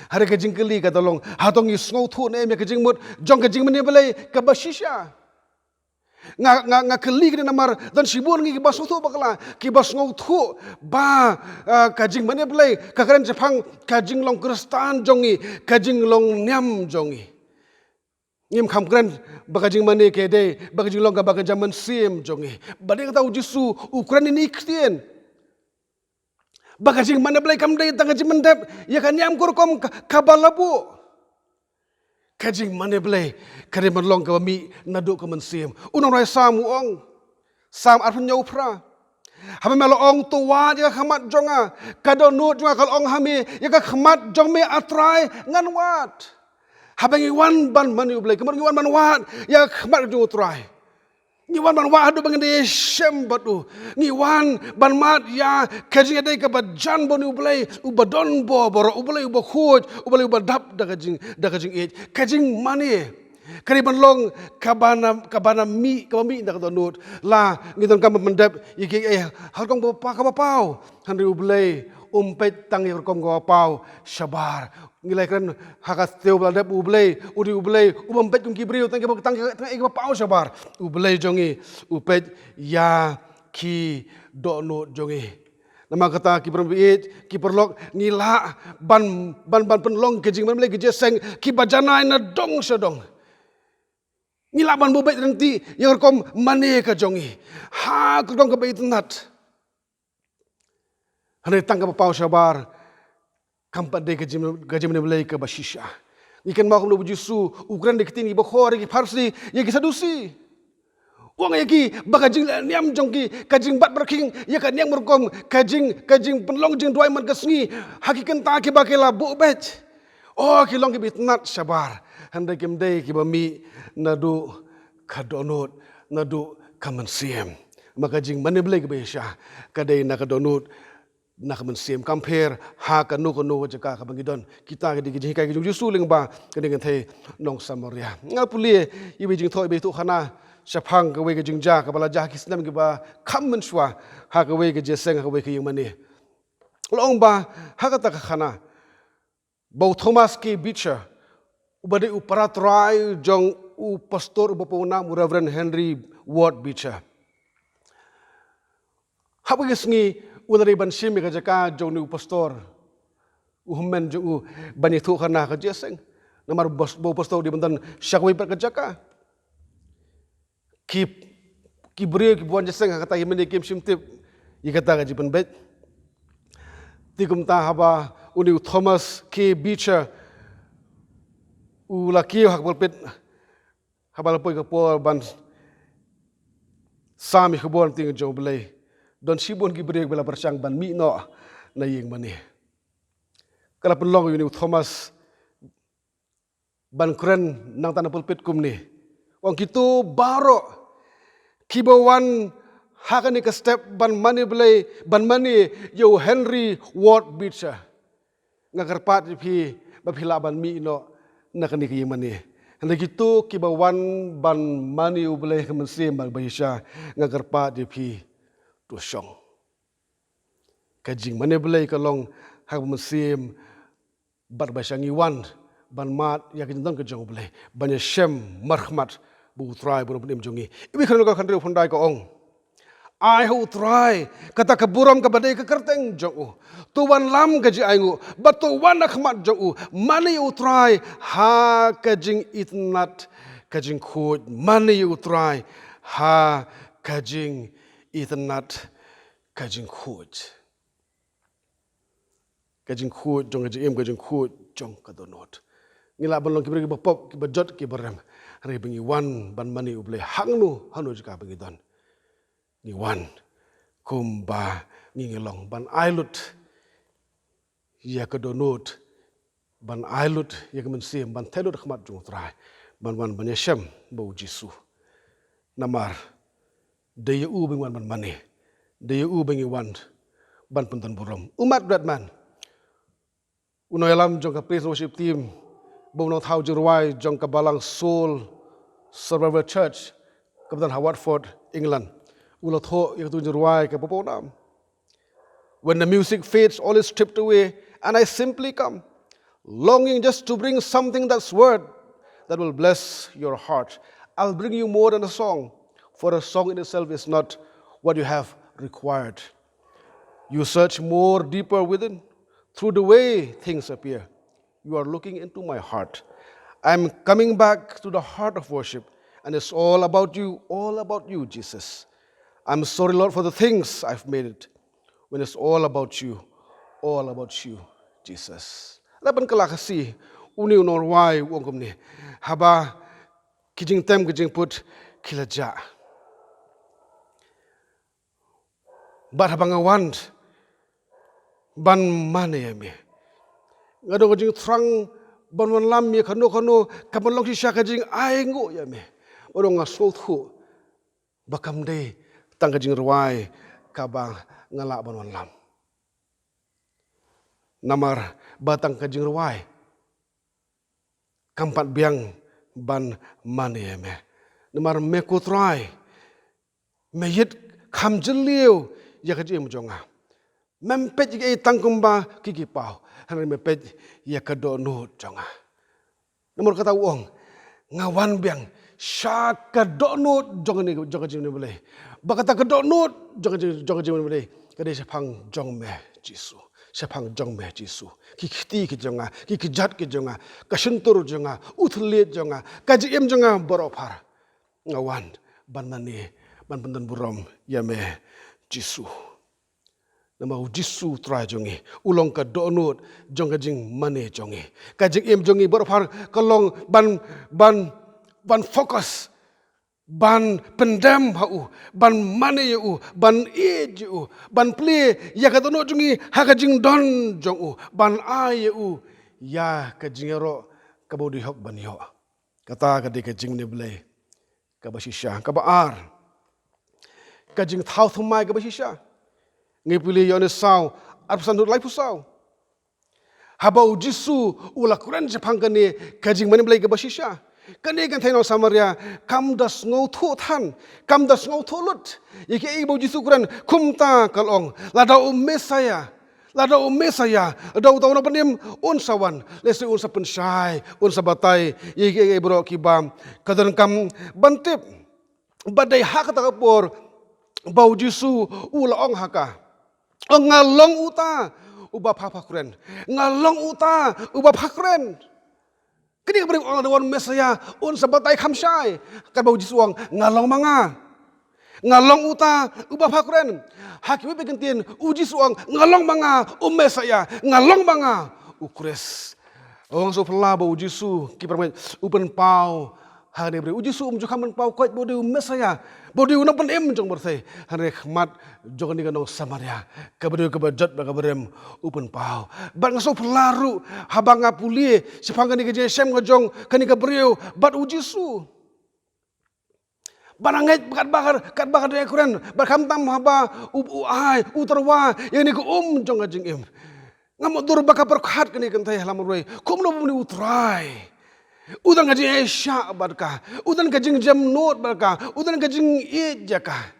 Hynrei ka jingkylli ka da long, hato ngi sngewthuh ne em ïa ka jingmut jong ka jingmane Blei kaba shisha? Nga, nga, nga kylli kane namar don shibun ngi kiba sngewthuh bakla, kiba sngewthuh ba, ah, ka jingmane Blei ka kren shaphang ka jinglong Khristan jong ngi, ka jinglong niam jong ngi. Ngim kham kren ba ka jingmane ka dei ba ka jinglong kaba kynja mynsiem jong ngi. Ba dei kata u Jisu u kren ïa kine ki ktien ba ka jingmane Blei kam dei tang ka jingmyndep ïa ka niam ka rukom ka, kaba la buh. Ka jingmane Blei ka dei ban long kaba mih naduh ka mynsiem. U nongrwai Salm u ong, Salm arphew hynñiew phra, haba me la ong, to wad ïa ka khmat jong nga, ka dohnud jong nga ka la ong ha me, ïa ka khmat jong me, A Trai, ngan wad. Haba ngi wan ban mane U Blei, ka mut ngi wan ban wad ïa ka khmat jong U Trai. Ngi wan ban wad haduh ba ngin da ïashem bad u. Ngi wan ban mad ïa ka jingïadei kaba jan bad U Blei, uba don bor baroh, U Blei uba khuid, U Blei uba dap da ka jing, da ka jingïeit. Ka jingmane ka dei ban long kaba na, kaba na mih, kaba mih na ka dohnud. La ngi donkam ban pyndep ïa kiei kiei ha ka rukom kaba paw, kaba paw. Hynrei U Blei um peit tang ïa ka rukom kaba paw shabar. Ngi la ïakren ha ka step ba la dep, U Blei u dei U Blei u bym peit kum ki briew tang ïa kaba, tang ïa kaba paw shabar. U Blei jong ngi u peit ïa ki dohnud jong ngi. Namar kata ki briew baieit, ki paralok, ngi lah ban, ban, ban pynlong ka jingmane Blei ka jingïaseng kaba janai na dong sha dong. Ngi lah ban buh beit ryntih ïa ka rukom mane ka jong ngi ha ka rukom kaba itynnad. Hynrei tang kaba paw shabar kam pat dei ka jing, ka jingmane Blei kaba shisha. Ngi kynmaw kumno ba u Jisu u kren da ki ktien kiba khor ïa ki Pharisi, ïa ki Sadusi. U ong ïa ki ba ka jingleh niam jong ki, ka jingbat byrkhing ïa ka niam rukom, ka jing, ka jingpynlong jingduwai man ka sngi ha ki kynta kiba ki la buh beit. O, ki long kiba itynnad shabar, hynrei kim dei kiba mih naduh ka dohnud, naduh ka mynsiem. Ma ka jingmane Blei kaba shisha ka dei na ka dohnud, na ka mynsiem. Kam pher ha kano kano ka jaka kaba ngi don. Kita ki dei ki jinghikai ki jong u Jisu lyngba kane ka kynthei nong Samaria. Nga pule ïa iwei i jingthoh, iwei i jingthoh khana shaphang kawei ka jingjia kaba la jia ha ki snem kiba kham mynshuwa ha kawei ka jingïaseng, ha kawei ka ïingmane. La ong ba ha kata ka khana ba u Thomas K. Beecher, uba dei u para trai jong u pastor uba pawnam, u Reverend Henry Ward Beecher, hapdeng ka sngi u la dei ban shim ïa ka jaka jong une u pastor, u hynmen jong u, ban ïathuh khana ha ka jingïaseng. Namar ba u pastor u dei ban don sha kawei pat ka jaka. Ki, ki briew kiba wan jingïaseng ha kata ka ïingmane kim shym tip ïa kata ka jingpynbeit. Te kumta haba une u Thomas K. Beecher u la kiew ha ka pulpit, haba la poi ka por ban sam ïa ka khubor ktien jong U Blei, don shibun ki briew kiba la pyrshang ban mih noh na ïingmane. Ka la pynlong ïa une u Thomas ban kren nangta na pulpit kumne. U ong, kito baroh kiba wan ha kane ka step ban mane Blei, ban mane ïa u Henry Ward Beecher, nga kyrpad ïa phi ba phi lah ban mih noh na kane ka ïingmane. Hynrei kito kiba wan ban mane U Blei ha ka mynsiem bad kaba shisha, nga kyrpad ïa phi, to shong. Ka jingmane Blei ka long ha ka mynsiem bad kaba shisha. Ngi wan ban mad ïa ka jingdon ka jong U Blei, ban ïashem markhmat bad U Trai, bad U Nongpynim jong ngi. Iwei Khronikl khathynriew khathynriew ka ong, ai ha U Trai kata ka burom kaba dei ka kyrteng jong u. To wanlam ka jingainguh bad to wan ha khmat jong u. Mane ïa U Trai ha ka jingitynnad ka jingkhuid. Mane ïa U Trai ha ka jingitynnad ka jingkhuid. Ka jingkhuid jong ka jingim, ka jingkhuid jong ka dohnud. Ngi lah ban long ki briew kiba pop, kiba jot, kiba rem, hynrei ba ngi wan ban mane U Blei hangno hangno jaka ba ngi don. Ngi wan kumba ngi, ngi long ban ai lut ïa ka dohnud, ban ai lut ïa ka mynsiem, ban theh lut ha khmat jong U Trai, ban wan ban ïashem bad U Jisu. Namar dei ïa u ba ngi wan ban mane, dei ïa u ba ngi wan ban pyndon burom. U Matt Redman, u nongïalam jong ka praise and worship team bad u nongthaw jingrwai jong ka balang Soul Survivor Church kaba don ha Watford, England, u la thoh ïa ka tune jingrwai kaba pawnam. When the music fades, all is stripped away, and I simply come, longing just to bring something that's worth, that will bless your heart. I'll bring you more than a song, for a song in itself is not what you have required. You search more deeper within, through the way things appear. You are looking into my heart. I'm coming back to the heart of worship, and it's all about you, all about you, Jesus. I'm sorry, Lord, for the things I've made it, when it's all about you, all about you, Jesus. La ban kylla ka si, une u nongrwai u ong kumne. Haba ki jingtem ki jingput ki la jah, bad haba nga wan ban mane ïa me, nga don ka jingthrang ban wanlam ïa kano kano, ka ban long shisha ka jingainguh ïa me. Bad nga sngewthuh ba kam dei tang ka jingrwai kaba nga lah ban wanlam. Namar ba tang ka jingrwai kam pat biang ban mane ïa me. Namar me ko Trai, me ïit kham jylliew ïa ka jingim jong nga. Mem peit ïa kiei tang kumba ki ki paw, hynrei me peit ïa ka dohnud jong nga. Namar kata u ong, nga wan biang sha ka dohnud jong kane, jong ka jingim Blei. Ba kata ka dohnud jong ka jing, jong ka jingim Blei ka dei shaphang jong me Jisu. Shaphang jong me Jisu. Ki kti ki jong nga, ki kjat ki jong nga, ka shyntur jong nga, u thylliej jong nga, ka jingim jong nga baroh phar. Nga wan ban mane, ban pyndon burom ïa me Jisu. Namar u Jisu Trai jong ngi u long ka dohnud jong ka jingmane jong ngi. Ka jingim jong ngi baroh phar ka long ban, ban, ban focus, ban pyndem ha u, ban mane ïa u, ban ïeit ïa u, ban plie ïa ka dohnud jong ngi ha ka jingdon jong u, ban ai ïa u ïa ka jingïaroh kaba u dei hok ban ïoh. Kata ka dei ka jingmane Blei kaba shisha. Kaba ar, ka jingthaw thymmai kaba shisha. Ngi pule Ïoannis saw, arphew san haduh laiphew saw. Haba u Jisu u la kren shaphang kane ka jingmane Blei kaba shisha, kane ka kynthei nong Samaria kam da sngewthuh than, kam da sngewthuh lut ïa kiei ba u Jisu u kren. Kumta ka la ong, lada u Messaïah, lada u Messaïah, lada uta u nongpynim un sa wan, lehse un sa pynshai, un sa batai ïa kiei baroh kiba ka donkam ban tip. Bad dei ha kata ka por ba u Jisu u la ong ha ka, ong, nga long uta uba pha pha kren. Nga long uta uba pha kren. Kane ka briew ong lada wan u Messaïah un sa batai kham shai. Katba u Jisu u ong, nga long ma nga. Nga long uta uba pha kren. Ha kiwei pat ki kyntien u Jisu u ong, nga long ma nga u Messaïah. Nga long ma nga u Khrist. Ong sngewphylla ba u Jisu, ki para bangeit, u pynpaw ha kane ka briew. U Jisu um ju kham pynpaw koit ba u dei u Messaïah, ba u dei u nongpynim jong pyrthei. Hynrei ha khmat jong kane ka nong Samaria, ka briew kaba jot bad kaba rim, u pynpaw. Bad nga sngewphylla ruh haba nga pule shaphang kane ka jingshem ka jong kane ka briew bad u Jisu. Bad nga ngeit katba ka, katba ka dei kren, bad khamtam haba u, u ai, u tyrwa ïa kane ka um jong ka jingim, nga mutdur ba ka pyrkhat kane ka kynthei ha la marwei, kumno ba une u Trai u don ka jingïaishah bad ka, u don ka jingjemnud bad ka, u don ka jingïeit ïa ka,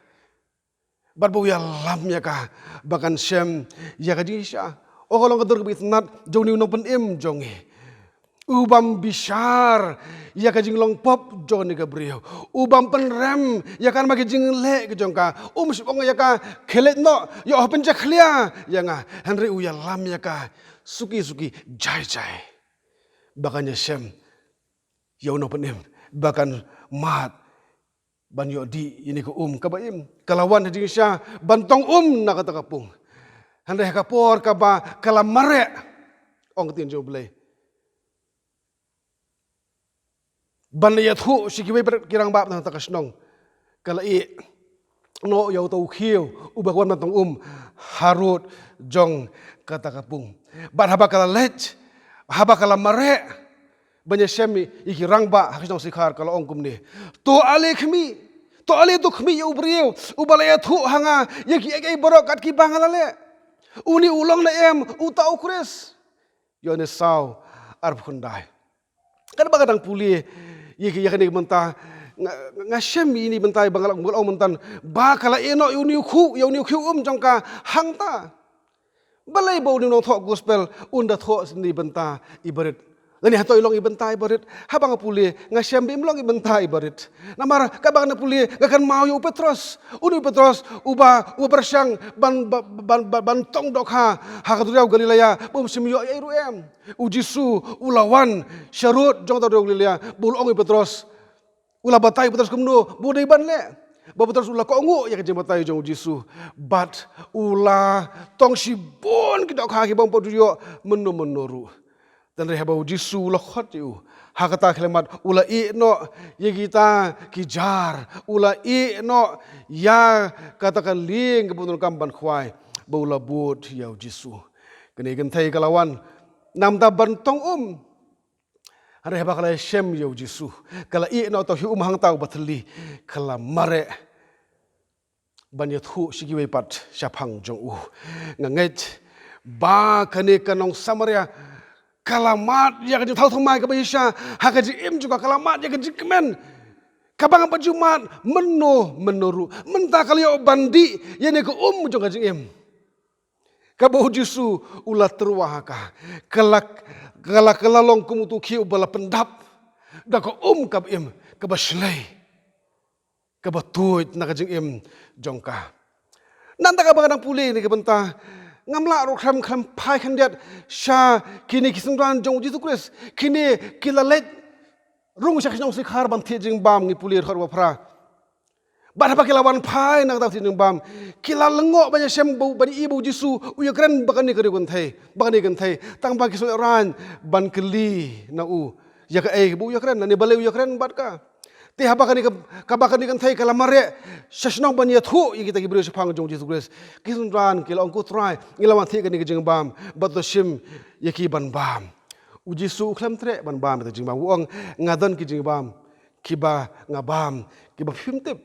bad ba u ïalam ïa ka ba kan shem ïa ka jingshisha. Oh, ka long ka dur kaba itynnat jong une u nongpynim jong ngi, u bym bishar ïa ka jinglong pop jong kane ka briew, u bym pynrem ïa ka namar ki jingleh ki jong ka, um shym ong ïa ka, khie leit noh, ïoh pynjakhlia ïa nga. Hynrei u ïalam ïa ka suki suki, jai jai, ba kan ïashem ïa u nongpynim, ba kan mad ban ïoh dih ïa kane ka um kaba im. Ka la wan ha jingshisha ban tong um na kata ka pung. Hynrei ha ka por kaba ka la mareh, ong ka ktien jong U Blei, ban ïathuh sha kiwei pat ki rangbah na kata ka shnong, ka la ïeh noh ïa uta u khiew uba ka wan ban tong um harud jong kata ka pung. Bad haba ka la leit, haba ka la mareh ban ïashem ïa ki rangbah ha ka shnong Sikhar, ka la ong kumne, to ale khmih, to ale to khmih ïa u briew uba la ïathuh ha nga ïa kiei kiei baroh kat kiba nga la leh. Une u long ne em uta u Khrist? Ïoannis saw, arphew khyndai. Katba nga dang pule ïa ki, ïa kane mynta, nga, nga shem ïa kine mynta ba nga la, ba nga la ong mynta, ba ka la ïeh noh ïa une u khiew, ïa une u khiew um jong ka hangta. Balei ba une u nongthoh gospel un da thoh shane bynta i barit Lane hato i long i bynta iba rit? Haba nga pule, nga shem ba im long i bynta iba rit. Namar kaba nga pule, nga kynmaw ïa u Petros. Une u Petros, uba, uba pyrshang ban, ban, ban, ban, ban tong dohkha ha ka duriaw Galilea, ba um shym ïoh ei ruh em. U Jisu u la wan sharud jong ka duriaw Galilea, ba u la ong ïa u Petros. U la batai ïa u Petros kumno ba u dei ban leh. Ba u Petros u la kohnguh ïa ka jingbatai jong u Jisu. Bad u la tong shibun ki dohkha kiba um pat ju ïoh mynno mynno ruh. Hynrei haba u Jisu u la khot ïa u, ha kata ka khyllipmat u la ïeh noh ïa kita ki jar, u la ïeh noh ïa kata ka lieng kaba u donkam ban khwai, ba u la bud ïa u Jisu. Kane ka kynthei ka la wan, namar ban tong um. Hynrei haba ka la shem ïa u Jisu, ka la ïeh noh, to hi um hangta uba thylli, ka la mareh ban ïathuh sha kiwei pat shaphang jong u. Nga ngeit ba kane ka nong Samaria ka la mad ïa ka jingthaw thymmai kaba shisha ha ka jingim jong ka, ka la mad ïa ka jingkmen kaba ngam pat ju mad mynno mynno ruh. Mynta ka la ïoh ban dih ïa kane ka um jong ka jingim. Kaba u Jisu u la tyrwa ha ka, ka la, ka la, ka la long kum uto u khiew uba la pyndap da ka um kaba im, kaba shlei, kaba tuid na ka jingim jong ka. Nangta kaba nga dang pule ïa kane ka bynta, ngam lah ruh khlem, khlem phai khyndiat sha kine ki synran jong u Jisu Khrist. Kine ki la leit rung sha ka shnong Sikhar ban thied jingbam, ngi pule ha dkhot ba phra. Bad haba ki la wan phai na kata ka thied jingbam, ki la lyngngoh ban ïashem ba u, ban ïohi ba u Jisu u ïakren bad kane ka briew kynthei, bad kane ka kynthei. Tang ba ki shu ïaid ban kylli na u ïa kaei ba u ïakren, lane balei u ïakren bad ka. Te haba kane ka, kaba kane ka kynthei ka la mareh sha shnong ban ïathuh ïa kita ki briew shaphang jong u Jisu Khrist, ki synran ki la ong, ko Trai, ngi la wan thied kane ka jingbam, bad to shim ïa ki ban bam. U Jisu u khlem treh ban bam ïa kita ki jingbam. U ong, nga don ki jingbam kiba nga bam, kiba phim tip.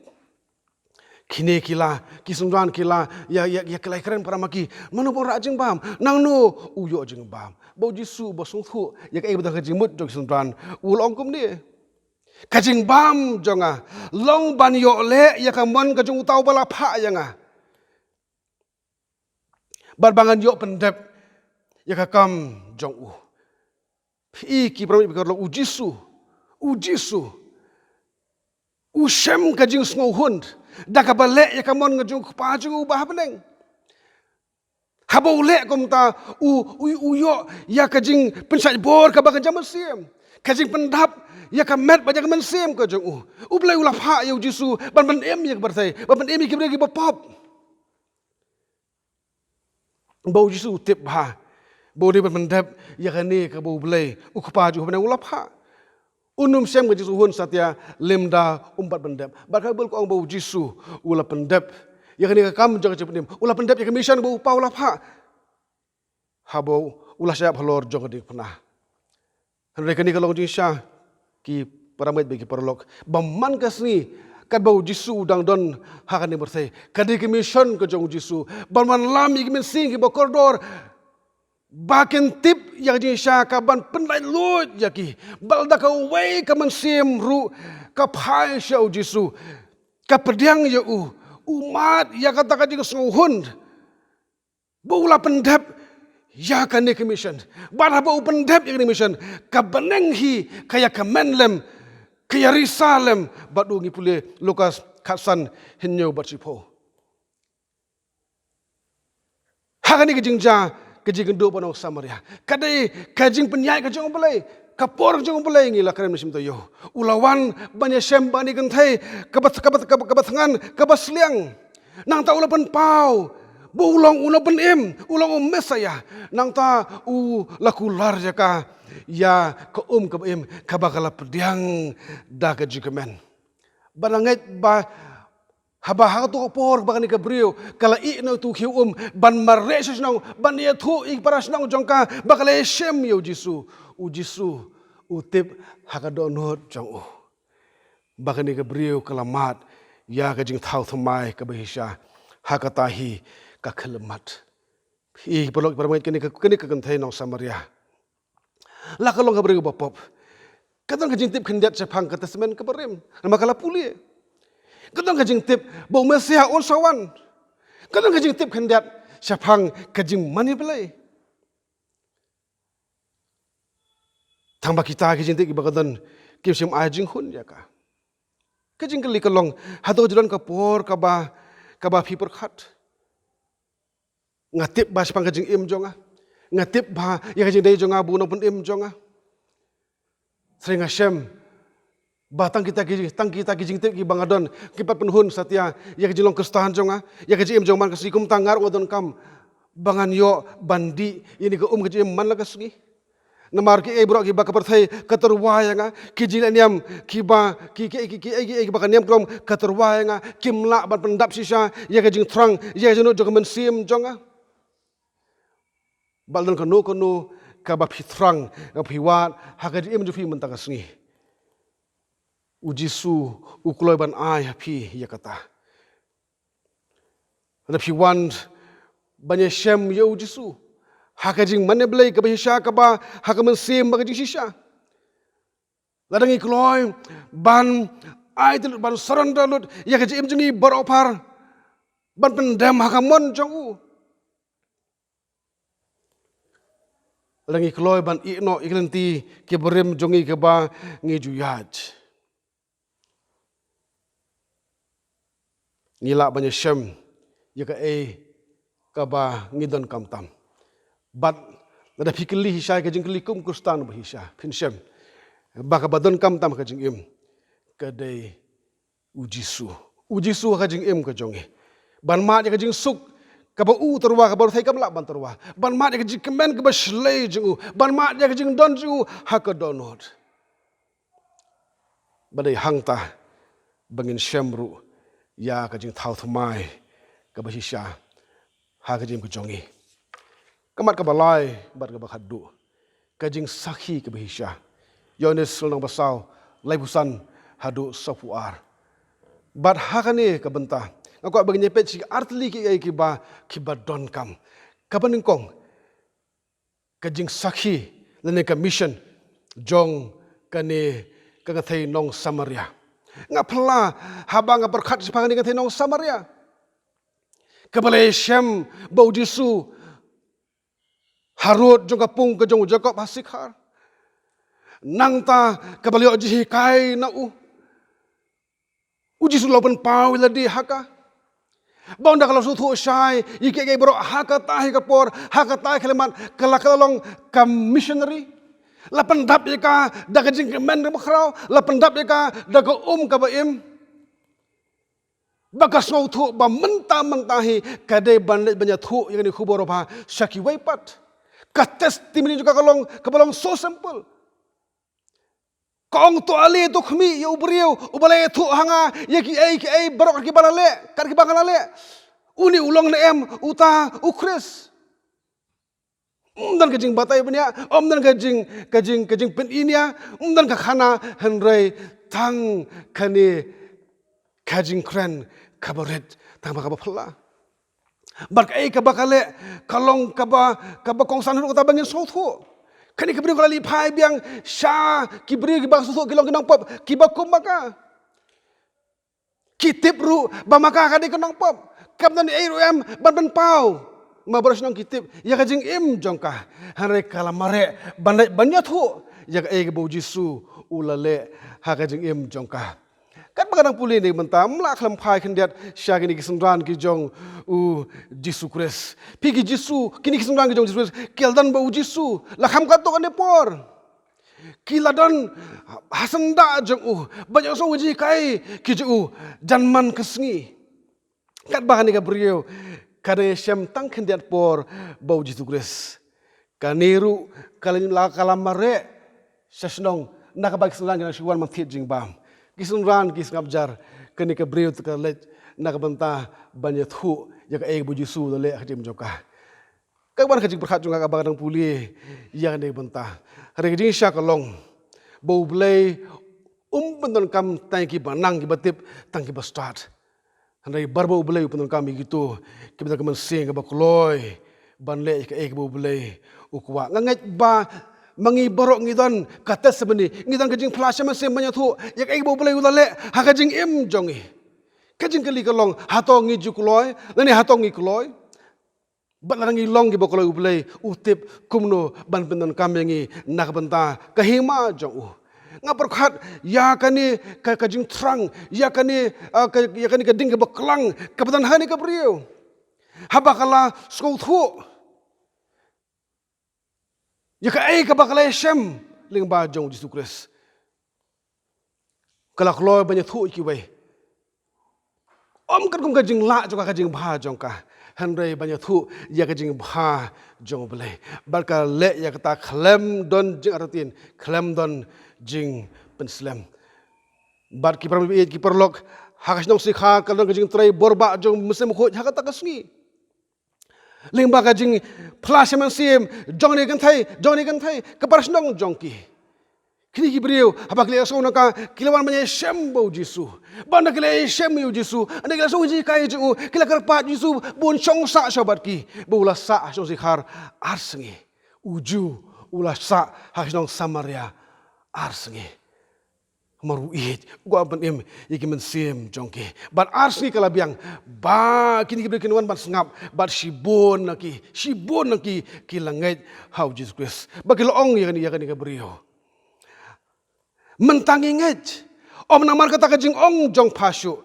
Kine ki la, ki synran ki la ïa, ïa, ïa, ki la ïakren para ma ki, mano ba u rah jingbam, nangno u ïoh jingbam. Bad u Jisu uba sngewthuh ïa kaei ba don ha ka jingmut jong ki synran, u la ong kumne: Ka jingbam jong nga long ban ïoh leh ïa ka mon ka jong uta uba la phah ïa nga, bad ba ngan ïoh pyndep ïa ka kam jong u. Phi i ki para bangeit ba ki paralok, u Jisu, u Jisu u shem ka jingsngewhun da kaba leh ïa ka mon ka jong u Kpa jong u uba ha bneng. Haba u leh kumta, u, u, u ïoh ïa ka jingpynshait bor kaba kynja mynsiem, ka jingpyndap ïa ka met bad ïa ka mynsiem ka jong u. U Blei u la phah ïa u Jisu ban pynim ïa ka pyrthei, ban pynim ïa ki briew kiba pop. Ba u Jisu u tip bha ba u dei ban pyndep ïa kane kaba u Blei, u Kpa jong u ha bneng, u la phah. Un ym shem ka jingsngewhun satia lymda um pat pyndep. Bad ka Baibl ka ong ba u Jisu u la pyndep ïa kane ka kam jong ka jingpynim, u la pyndep ïa ka mission ba u Kpa u la phah, haba u la shah ïap halor jong ka diengphna. Hynrei kane ka long jingshisha, ki para bangeit bad ki paralok, ba man ka sngi, katba u Jisu u dang don ha kane ka pyrthei, ka dei ka mission ka jong u Jisu ban wanlam ïa ki mynsiem kiba kordor ba kin tip ïa ka jingshisha, ka ban pynlaitluid ïa ki. Bad lada kawei ka mynsiem ruh ka phai sha u Jisu, ka pdiang ïa u, u mad ïa kata ka jingsngewhun ba u la pyndep ïa kane ka mission. Bad haba u pyndep ïa kane ka mission, ka bneng hi ka ïa kmen lem, ka ïa risa lem bad u. Ngi pule Lukas khatsan, hynñiew bad shiphew. Ha kane ka jingjia, ka jingïakynduh bad u nong Samaria, ka dei ka jingpynïaid ka jong u Blei, ka por ka jong u Blei. Ngi la kren mynshwa mynta ïa u, u la wan ban ïashem bad kane ka kynthei kaba, kaba, kaba, kaba thngan, kaba sliang. Nangta u la pynpaw ba u long u nongpynim, u long u Messaïah. Nangta u la kular ïa ka, ïa ka um kaba im, kaba ka la pdiang da ka jingkmen. Bad nga ngeit ba haba ha kato ka por ba kane ka briew ka la ïeh noh ïa uto u khiew um ban mareh sha shnong, ban ïathuh ïa ki para shnong jong ka ba ka la ïashem ïa u Jisu, u Jisu u tip ha ka dohnud jong u ba kane ka briew ka la mad ïa ka jingthaw thymmai kaba shisha ha kata hi ka khyllipmat. Phi i ki paralok, ki para bangeit, kane ka, kane ka kynthei nong Samaria, la ka long ka briew kaba pop, ka don ka jingtip khyndiat shaphang ka Testament kaba rim namar ka la pule. Ka don ka jingtip ba u Messiah un sa wan. Ka don ka jingtip khyndiat shaphang ka jingmane Blei. Tang ba kita ki jingtip kiba ka don kim shym ai jinghun ïa ka. Ka jingkylli ka long, hato ju don ka por kaba, kaba phi pyrkhat? Nga tip ba shaphang ka jingim jong nga. Nga tip ba ïa ka jingdei jong nga u nongpynim jong nga. Hynrei nga shem ba tang kita ki, tang kita ki jingtip kiba nga don ki pat pynhun satia ïa ka jinglong Khristan jong nga, ïa ka jingim jong man ka sngi, kumta nga ruh nga donkam ba ngan ïoh ban dih ïa kane ka um ka jingim man la ka sngi. Namar kiei baroh kiba ka pyrthei ka tyrwa ïa nga, ki jingleh niam kiba, ki, ki, ki, ki, ki, kiba ka niam khlem ka tyrwa ïa nga, kim lah ban pyndap shisha ïa ka jingthrang, ïa ka jingnuh jong ka mynsiem jong nga. Bad don kano kano kaba phi thrang, kaba phi wad ha ka jingim jong phi mynta ka sngi, U Jisu u kloi ban ai ha phi ïa kata. Lada phi wan ban ïashem ïa U Jisu ha ka jingmane Blei kaba shisha, kaba ha ka mynsiem ba ka jingshisha, lada ngi kloi ban ai lut, ban surrender lut ïa ka jingim jong ngi baroh par, ban pyndem ha ka mon jong U, lada ngi kloi ban ïehnoh ïa ki lynti ki barim jong ngi kiba ngi ju ïaid, ngi lah ban ïashem ïa kaei kaba ngi donkam tam. Bad lada phi kylli shisha ïa ka jingkylli kum u Khristan ba shisha, phin shem ba kaba donkam tam ha ka jingim ka dei U Jisu. U Jisu ha ka jingim ka jong ngi. Ban mad ïa ka jingsuk kaba u tyrwa, kaba u pyrthei kam lah ban tyrwa. Ban mad ïa ka jingkmen kaba shlei jong u. Ban mad ïa ka jingdon jong u ha ka dohnud. Ba dei hangta ba ngin shem ruh ïa ka jingthaw thymmai kaba shisha ha ka jingim ka jong ngi. Ka mat kaba lai bad kaba khatduh, ka jingsakhi kaba shisha. Ïoannis lynnong ba saw, laiphew san haduh sawphew ar. Bad ha kane ka bynta nga kwah ba ngin ïa peit shi ar tylli kiei kiba, kiba donkam. Kaba nyngkong, ka jingsakhi lane ka mission jong kane ka kynthei nong Samaria. Nga phylla haba nga pyrkhat shaphang kane ka kynthei nong Samaria kaba la ïashem bad U Jisu harud jong ka pung ka jong u Jakob ha Sikhar. Nangta kaba la ïoh jinghikai na u, U Jisu u la pynpaw ïa lade ha ka. Ba ynda ka la sngewthuh shai ïa kiei kiei baroh ha kata hi ka por, ha kata hi ka khyllipmat, ka la, ka la long ka missionary. La pyndap ïa ka da ka jingkmen kaba khraw, la pyndap ïa ka da ka um kaba im. Ba ka sngewthuh ba mynta mynta hi ka dei ban leit ban ïathuh ïa kane ka khubor babha sha kiwei pat. Ka testimony jong ka ka long, kaba long so simple. Ka ong, to ale, to khmih ïa u briew uba la ïathuh ha nga ïa kiei kiei baroh kiba la leh, kat kiba nga la leh. Une u long ne em uta u Khrist? Ym don ka jingbatai bniah, ym don ka jing, ka jing, ka jingpyni nia, ym don ka khana, hynrei tang kane ka jingkren kaba rit, tang ba kaba phylla. Bad kaei kaba ka leh ka long kaba, kaba kongsan haduh katta ba ngin sngewthuh. Kane ka briew ka la leit phai biang sha ki briew kiba sngewthuh ki long ki nongpop kiba kum ma ka. Ki tip ruh ba ma ka ka dei ka nongpop. Kam don ei ruh em ban pynpaw ma baroh shnong ki tip ïa ka jingim jong ka. Hynrei ka la mareh ban leit ban ïathuh ïa kaei kaba U Jisu u la leh ha ka jingim jong ka. Katba nga dang pule kane ka bynta, ym lah khlem phai khyndiat sha kine ki synran ki jong U Jisu Khrist. Phi, ki Jisu, kine ki synran ki jong U Jisu Khrist ki la don bad U Jisu la kham katto katne por. Ki la don ha syndah jong u ban ïohsngew ïa ka jinghikai ka jong u jan man ka sngi. Katba kane ka briew ka dang ïashem tang khyndiat por bad U Jisu Khrist, kane ruh ka la, ka la mareh sha shnong na kaba ki synran ki dang shu wan ban thied jingbam. Ki synran ki sngap jar, kane ka briew te ka leit na ka bynta ban ïathuh ïa kaei kaba U Jisu u la leh ha ka jingim jong ka. Ka wan ka jingpyrkhat jong nga kaba nga dang pule ïa kane ka bynta. Hynrei ka jingshisha ka long ba U Blei um pyndonkam tang ïa kiba nang, kiba tip, tang kiba stad. Hynrei baroh U Blei u pyndonkam ïa kito kiba don ka mynsiem kaba kloi ban leh ïa kaei kaba U Blei u kwah. Nga ngeit ba ma ngi baroh ngi don ka testimony, ngi don ka jingphla sha mynsiem ban ïathuh ïa kaei kaba U Blei u la leh ha ka jingim jong ngi. Ka jingkylli ka long, hato ngi ju kloi lane hato ngi kloi? Bad lada ngi long kiba kloi U Blei, u tip kumno ban pyndonkam ïa ngi na ka bynta ka hima jong u. Nga pyrkhat ïa kane ka, ka jingthrang, ïa kane, ah, ka, ïa kane ka ding kaba klang kaba don ha kane ka briew. Haba ka la sngewthuh ïa kaei kaba ka la ïashem lyngba jong U Jisu Khrist, ka la kloi ban ïathuh ïa kiwei. Ym katkum ka jinglah jong ka, ka jingbha jong ka, hynrei ban ïathuh ïa ka jingbha jong U Blei. Bad ka leh ïa kata khlem don jingartatien, khlem don jingpynslem. Bad ki para bangeit, ki paralok, ha ka shnong Sikhar ka la don ka jingtrei bor bah jong u Mynsiem Bakhuid ha kata ka sngi. Lyngba ka jingphla sha mynsiem jong kine ki kynthei, jong kine ki kynthei, ka para shnong jong ki. Kine ki briew, haba ki la ïohsngew na ka, ki la wan ban ïashem bad U Jisu. Bad ynda ki la ïashem ïa U Jisu, ynda ki la sngew ïa ka jinghikai jong u, ki la kyrpad ïa U Jisu ba un shong sah sha bad ki, ba u la sah ha shnong Sikhar ar sngi. U Jisu u la sah ha shnong Samaria ar sngi. Namar u ïeit, u kwah ban pynim ïa ki mynsiem jong ki. Bad ar sngi ka la biang, ba kine ki briew kin wan ban sngap, bad shibun na ki, shibun na ki, ki la ngeit ha U Jisu Khrist. Ba ki la ong ïa kane, ïa kane ka briew, mynta ngi ngeit. Ym namar kata ka jingong jong pha shuh,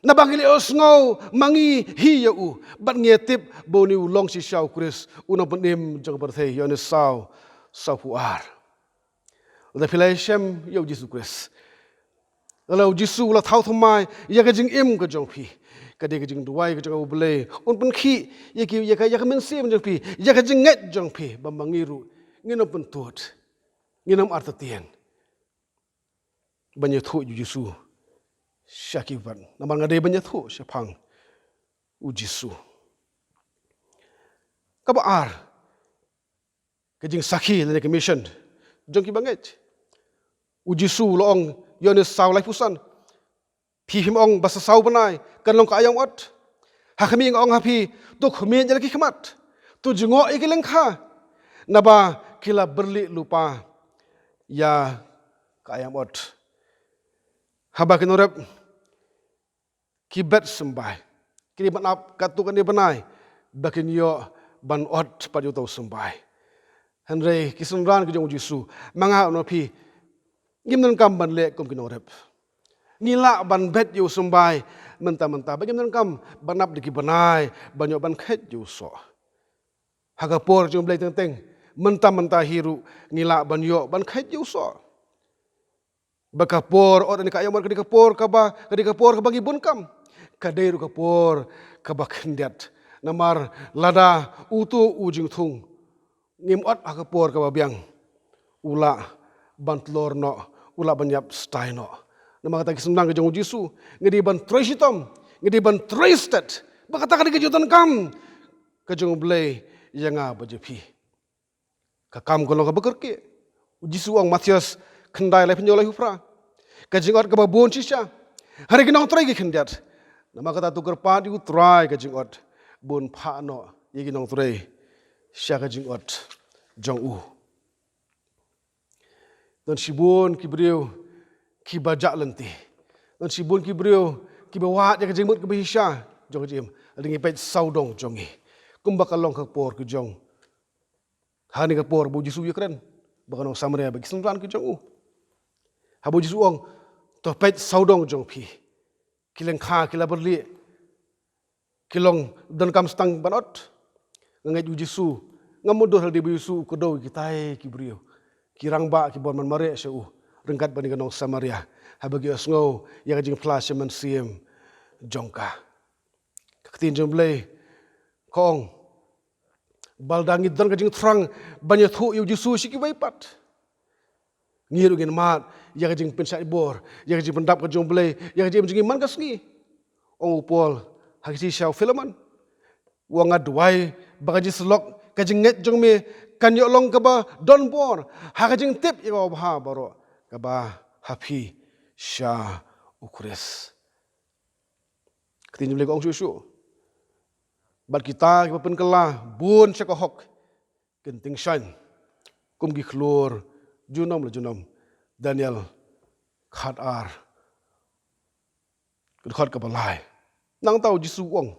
naba ngi la ïohsngew ma ngi hi ïa u, bad ngi tip ba une u long shisha U Khrist, u nongpynim jong ka pyrthei. Ïoannis saw, sawphew ar. Lada phi la ïashem ïa U Jisu Khrist, lada U Jisu u la thaw thymmai ïa ka jingim ka jong phi, ka dei ka jingduwai ka jong U Blei un pynkhih ïa ki, ïa ka, ïa ka mynsiem jong phi, ïa ka jingngeit jong phi, ba ma ngi ruh ngin ym pyntud, ngin ym artatien ban ïathuh ïa U Jisu sha kiwei pat, namar nga dei ban ïathuh shaphang U Jisu. Kaba ar, ka jingsakhi lane ka mission jong ki bangeit. U Jisu u la ong, Ïoannis saw laiphew san, phi phim ong ba sa saw bnai kan long ka aïom ot? Ha khmih nga ong ha phi, to khmih ïa la ki khmat, to jngoh ïa ki lyngkha, naba ki la byrlih lypa ïa ka aïom ot. Haba ki nongrep ki bet symbai, ki dei ban ap katto katne bnai ba kin ïoh ban ot pat ïa uto u symbai. Hynrei ki synran ki jong U Jisu, ma nga, ma phi, ngim donkam ban leh kum ki nongrep. Ngi lah ban bet ïa u symbai mynta mynta, ba ngim donkam ban ap da ki bnai ban ïoh ban kheit ïa u soh. Ha ka por jong U Blei teng teng, mynta mynta hi ruh ngi lah ban ïoh ban kheit ïa u soh. Ba ka por ot lane ka aïom ot ka dei ka por kaba, ka dei ka por kaba ngi bun kam. Ka dei ruh ka por kaba khyndiat. Namar lada uto u jingthung ngim ot ha ka por kaba biang, u lah ban tlor noh, u lah ban ïap stai noh. Namar kata ki synran ki jong U Jisu, ngi dei ban trei shitom, ngi dei ban trei stet. Ba kata ka dei ka jingdonkam ka jong U Blei ïa nga bad ïa phi. Ka kam ka long kaba kyrkieh. U Jisu u ong, Mathaios khyndai laiphew hynñiew laiphew phra, ka jingot kaba bun shisha, hynrei ki nongtrei ki khyndiat. Namar kata to kyrpad ïa U Trai ka jingot, bun phah noh ïa ki nongtrei sha ka jingot jong u. Don shibun ki briew kiba jah lynti. Don shibun ki briew kiba wad ïa ka jingmut kaba shisha jong ka jingim. Lada ngi peit sawdong jong ngi, kumba ka long ka por ka jong, ha kane ka por ba U Jisu u ïakren bad ka nong Samaria bad ki synran ki jong u. Haba U Jisu u ong, to peit sawdong jong phi, ki lyngkha ki la byrlih, ki long donkam stang ban ot. Nga ngeit U Jisu, ngam mutdur ha lade ba U Jisu u kdew ïa kitai ki briew, ki rangbah kiba wan ban mareh sha u ryngkat bad kane ka nong Samaria, haba ki ïohsngew ïa ka jingphla sha mynsiem jong ka. Ka ktien jong U Blei ka ong, ba lada ngi don ka jingthrang ban ïathuh ïa U Jisu sha kiwei pat, ngi ruh ngin mad ïa ka jingpynshait bor, ïa ka jingpyndap ka jong U Blei ïa ka jingim jong ngi man ka sngi. Ong u Paul ha ka shithi sha u Philemon, u ong, nga duwai ba ka jingsyllok ka jingngeit jong me kan ïoh long kaba don bor ha ka jingtip ïa kaba bha baroh kaba ha phi sha U Khrist. Ka ktien jong U Blei ka ong shuh shuh, bad kita kiba pynkylla bun sha ka hok kin tyngshaiñ kum ki khlur junom la junom. Daniel khatar, ka dkhot kaba lai. Nangta U Jisu u ong,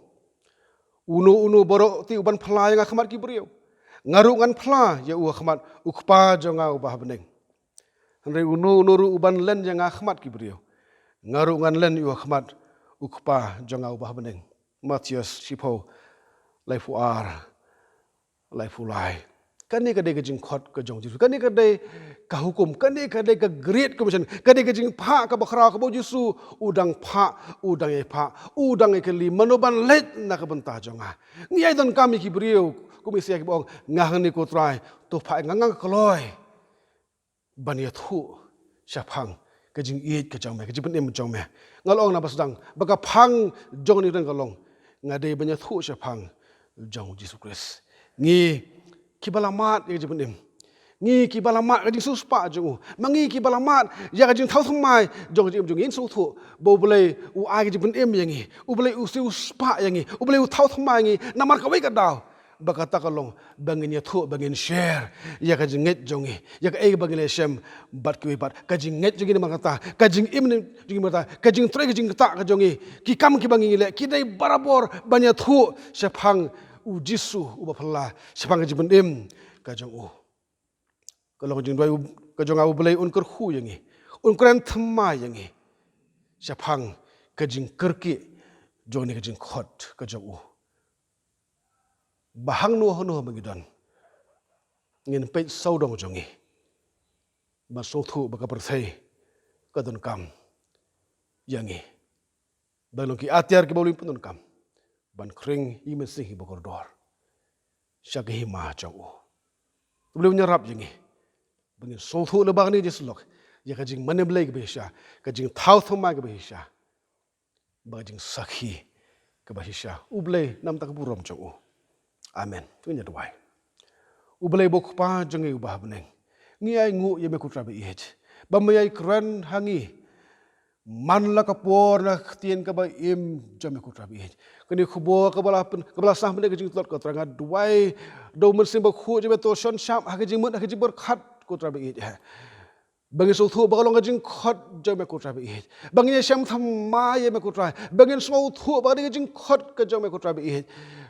Uno uno baroh te u ban phla ïa nga ha khmat ki briew, nga ruh ngan phla ïa u ha khmat u Kpa jong nga uba ha bneng. Hynrei uno uno ruh u ban len ïa nga ha khmat ki briew, nga ruh ngan len ïa u ha khmat u Kpa jong nga uba ha bneng. Mathaios shiphew, laiphew ar, laiphew lai. Kane ka dei ka jingkhot ka jong u Jisu. Kane ka dei ka hukum. Kane ka dei ka Great Commission. Ka dei ka jingphah kaba khraw kaba u Jisu u dang phah, u dang ïai phah, u dang ïai kylli mano ban leit na ka bynta jong nga. Ngi ïai donkam ïa ki briew kum Isaiah kiba ong, nga hangne ko Trai, to phah ïa nga, nga kloi ban ïathuh shaphang ka jingïeit ka jong me, ka jingpynim jong me. Nga la ong na ba sdang ba ka phang jong ngi ruh ka long, nga dei ban ïathuh shaphang jong u Jisu Khrist. Ngi kiba la mad ïa ka jingpynim, ngi kiba la mad ka jingsiewspah jong u, ma ngi kiba la mad ïa ka jingthaw thymmai jong ka jingim jong ngi, ngin sngewthuh ba U Blei u ai ka jingpynim ïa ngi, U Blei u siewspah ïa ngi, U Blei u thaw thymmai ïa ngi namar kawei ka daw. Ba kata ka long ba ngin ïathuh, ba ngin share ïa ka jingngeit jong ngi, ïa kaei ba ngi la shem bad kiwei pat. Ka jingngeit jong ngi namar kata, ka jingim jong ngi namar kata, ka jingtrei ka jingktah ka jong ngi, ki kam kiba ngi leh, ki dei barabor ban ïathuh shaphang u Jisu uba phylla, shaphang ka jingpynim ka jong u. Ka long ka jingduwai ka jong nga, U Blei un kyrkhu ïa ngi, un kren thymmai ïa ngi shaphang ka jingkyrkieh jong kane ka jingkhot ka jong u. Ba hangno hangno ba ngi don, ngin peit sawdong jong ngi ban sngewthuh ba ka pyrthei ka donkam ïa ngi, ba long ki atiar kiba U Blei u pyndonkam ban khring ïa ki mynsiem kiba kordor sha ka hima jong u. U Blei un ïarap ïa ngi ba ngin sngewthuh lyngba kane ka jingsyllok ïa ka jingmane Blei kaba shisha, ka jingthaw thymmai kaba shisha, bad ka jingsakhi kaba shisha. U Blei namar ka burom jong u. Amen. To ngin ïa duwai. U Blei ba u Kpa jong ngi uba ha bneng, ngi ainguh ïa me ko Trai ba ïeit, ba me ïai kren ha ngi man la ka por na ka ktien kaba im jong me ko Trai ba ïeit. Kane ka khubor kaba la pyn-, kaba la sah mynta ka jingtlot ko Trai, nga duwai da U Mynsiem Bakhuid jong me to shon shap ha ka jingmut, ha ka jingpyrkhat ko Trai ba ïeit. Ba ngin sngewthuh ba ka long ka jingkhot jong me ko Trai ba ïeit, ba ngin ïashem thymmai ïa me ko Trai, ba ngin sngewthuh ba ka dei ka jingkhot ka jong me ko Trai ba ïeit.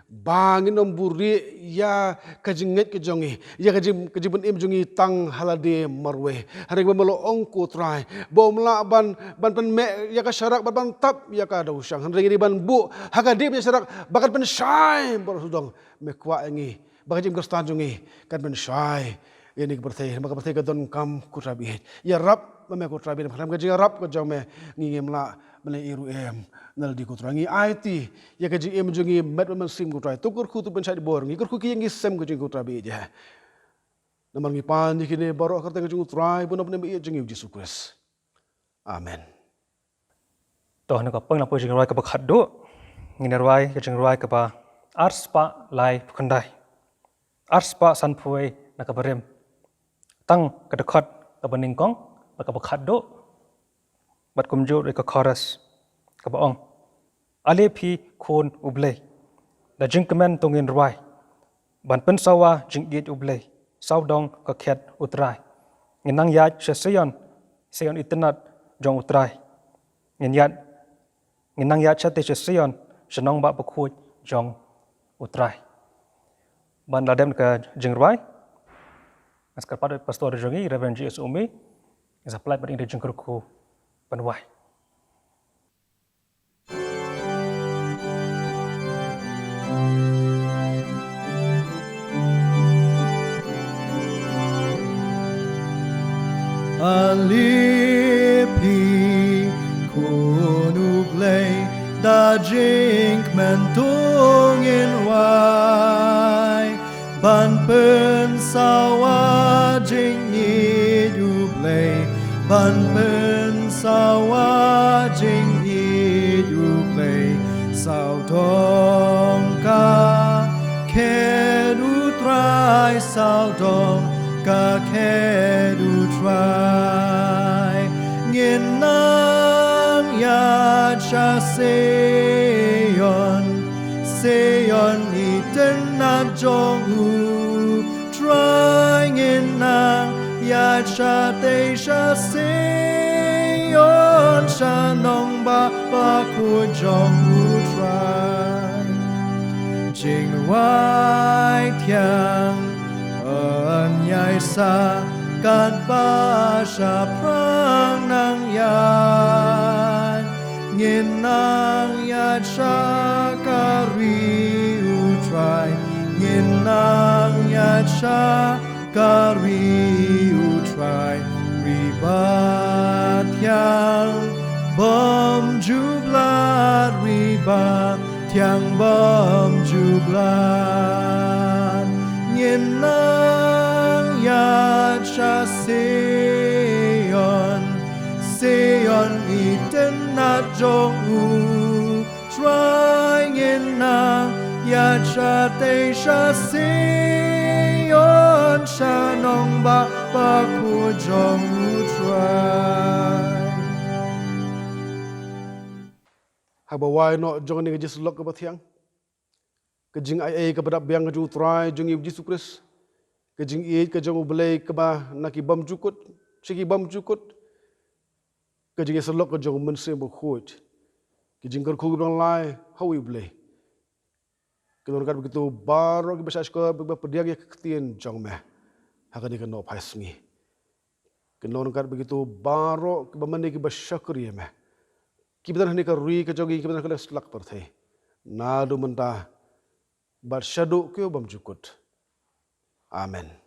Ba ngin ym buhrieh ïa ka jingngeit ka jong ngi, ïa ka jing, ka jingpynim jong ngi tang ha lade marwei. Hynrei ba me la ong ko Trai ba ym lah ban, ban pynmeh ïa ka sharak, ban, ban tap ïa ka dewsang. Hynrei ngi dei ban buh ha ka dei ban ïa sharak ba kan pynshai baroh sawdong. Me kwah ïa ngi ba ka jingim Khristan jong ngi kan pynshai ïa kane ka pyrthei, namar ka pyrthei ka donkam ko Trai ba ïeit. Ïarap ma me ko Trai ba ïeit, namar ka jingïarap ka jong me ngi ngim lah ban leh ei ruh em. Nalor ko Trai ngi aiti ïa ka jingim jong ngi, met bad mynsiem ko Trai. To kyrkhu, to pynshai bor, ngi kyrkhu ki ïing ki sem ka jong ngi ko Trai ba ïeit. Namar ngi pan ïa kine baroh ha ka kyrteng ka jong u Trai bad u Nongpynim ba ïeit jong ngi u Jisu Khrist. Amen. To, ha kane ka pdeng la poi jingrwai kaba khatduh, ngin rwai ka jingrwai kaba arspah laiphew khyndai. Arspah sanphew wei na kaba rim. Tang ka dkhot kaba nyngkong bad kaba khatduh, bad kumjuh ruh ka chorus kaba ong: Ale phi khun U Blei, da jingkmen to ngin rwai ban pynsawa jingïeit U Blei, sawdong ka khet U Trai. Ngin nang ïaid sha Sion, Sion itynnad jong U Trai. Ngin ïaid, ngin nang ïaid shatei sha Sion, sha nongbah bakhuid jong U Trai. Ban la dep ka jingrwai, nga sa kyrpad ïa u pastor jong ngi, Reverend J S Umi, ngi sa pynlait bad ïa ka jingkyrkhu ban wai. Ale phi khun U Blei, da jingkmen to ngin rwai ban pynsawa jingïeit U Blei, ban pynsawa jingïeit U Blei. Sawdong ka khet U Trai, sawdong ka khet U Trai. Ngin nang ïaid sha Sion, Sion itynnad jong U Trai. Ngin nang ïaid shatei sha Sion, sha nongbah bakhuid jong U Trai. Jingwai thiang yn ïai sa katba shaphrang nang ïaid. Ngin nang ïaid sha ka ri U Trai, ngin nang ïaid sha ka ri U Trai, ri bathiang bymjuklat, ri bathiang bymjuklat. Ngin nang ïaid sha Sion, Sion i tynnad jong U Trai, ngin nang ïaid shatei sha Sion, sha nongbah bakhuid jong U Trai. Haba wai noh jong kane ka jingsyllok kaba thiang, ka jingaiei kaba dap biang ka jong U Trai jong ngi U Jisu Khrist, ka jingïeit ka jong U Blei kaba na ki bymjukut sha ki bymjukut, ka jingïasyllok ka jong U Mynsiem Bakhuid, ki jingkyrkhu kiba nang lai ha U Blei, kin long ryngkat bad kito baroh kiba shahshkor bad kiba pdiang ïa ka ktien jong me ha kane ka nongphai sngi. Kin long ryngkat bad kito baroh kiba mane kiba shakri ïa me, kiba don ha kane ka ri ka jong ngi, kiba don ha kane ka slap pyrthei, naduh mynta bad shaduh kiba bymjukut. Amen.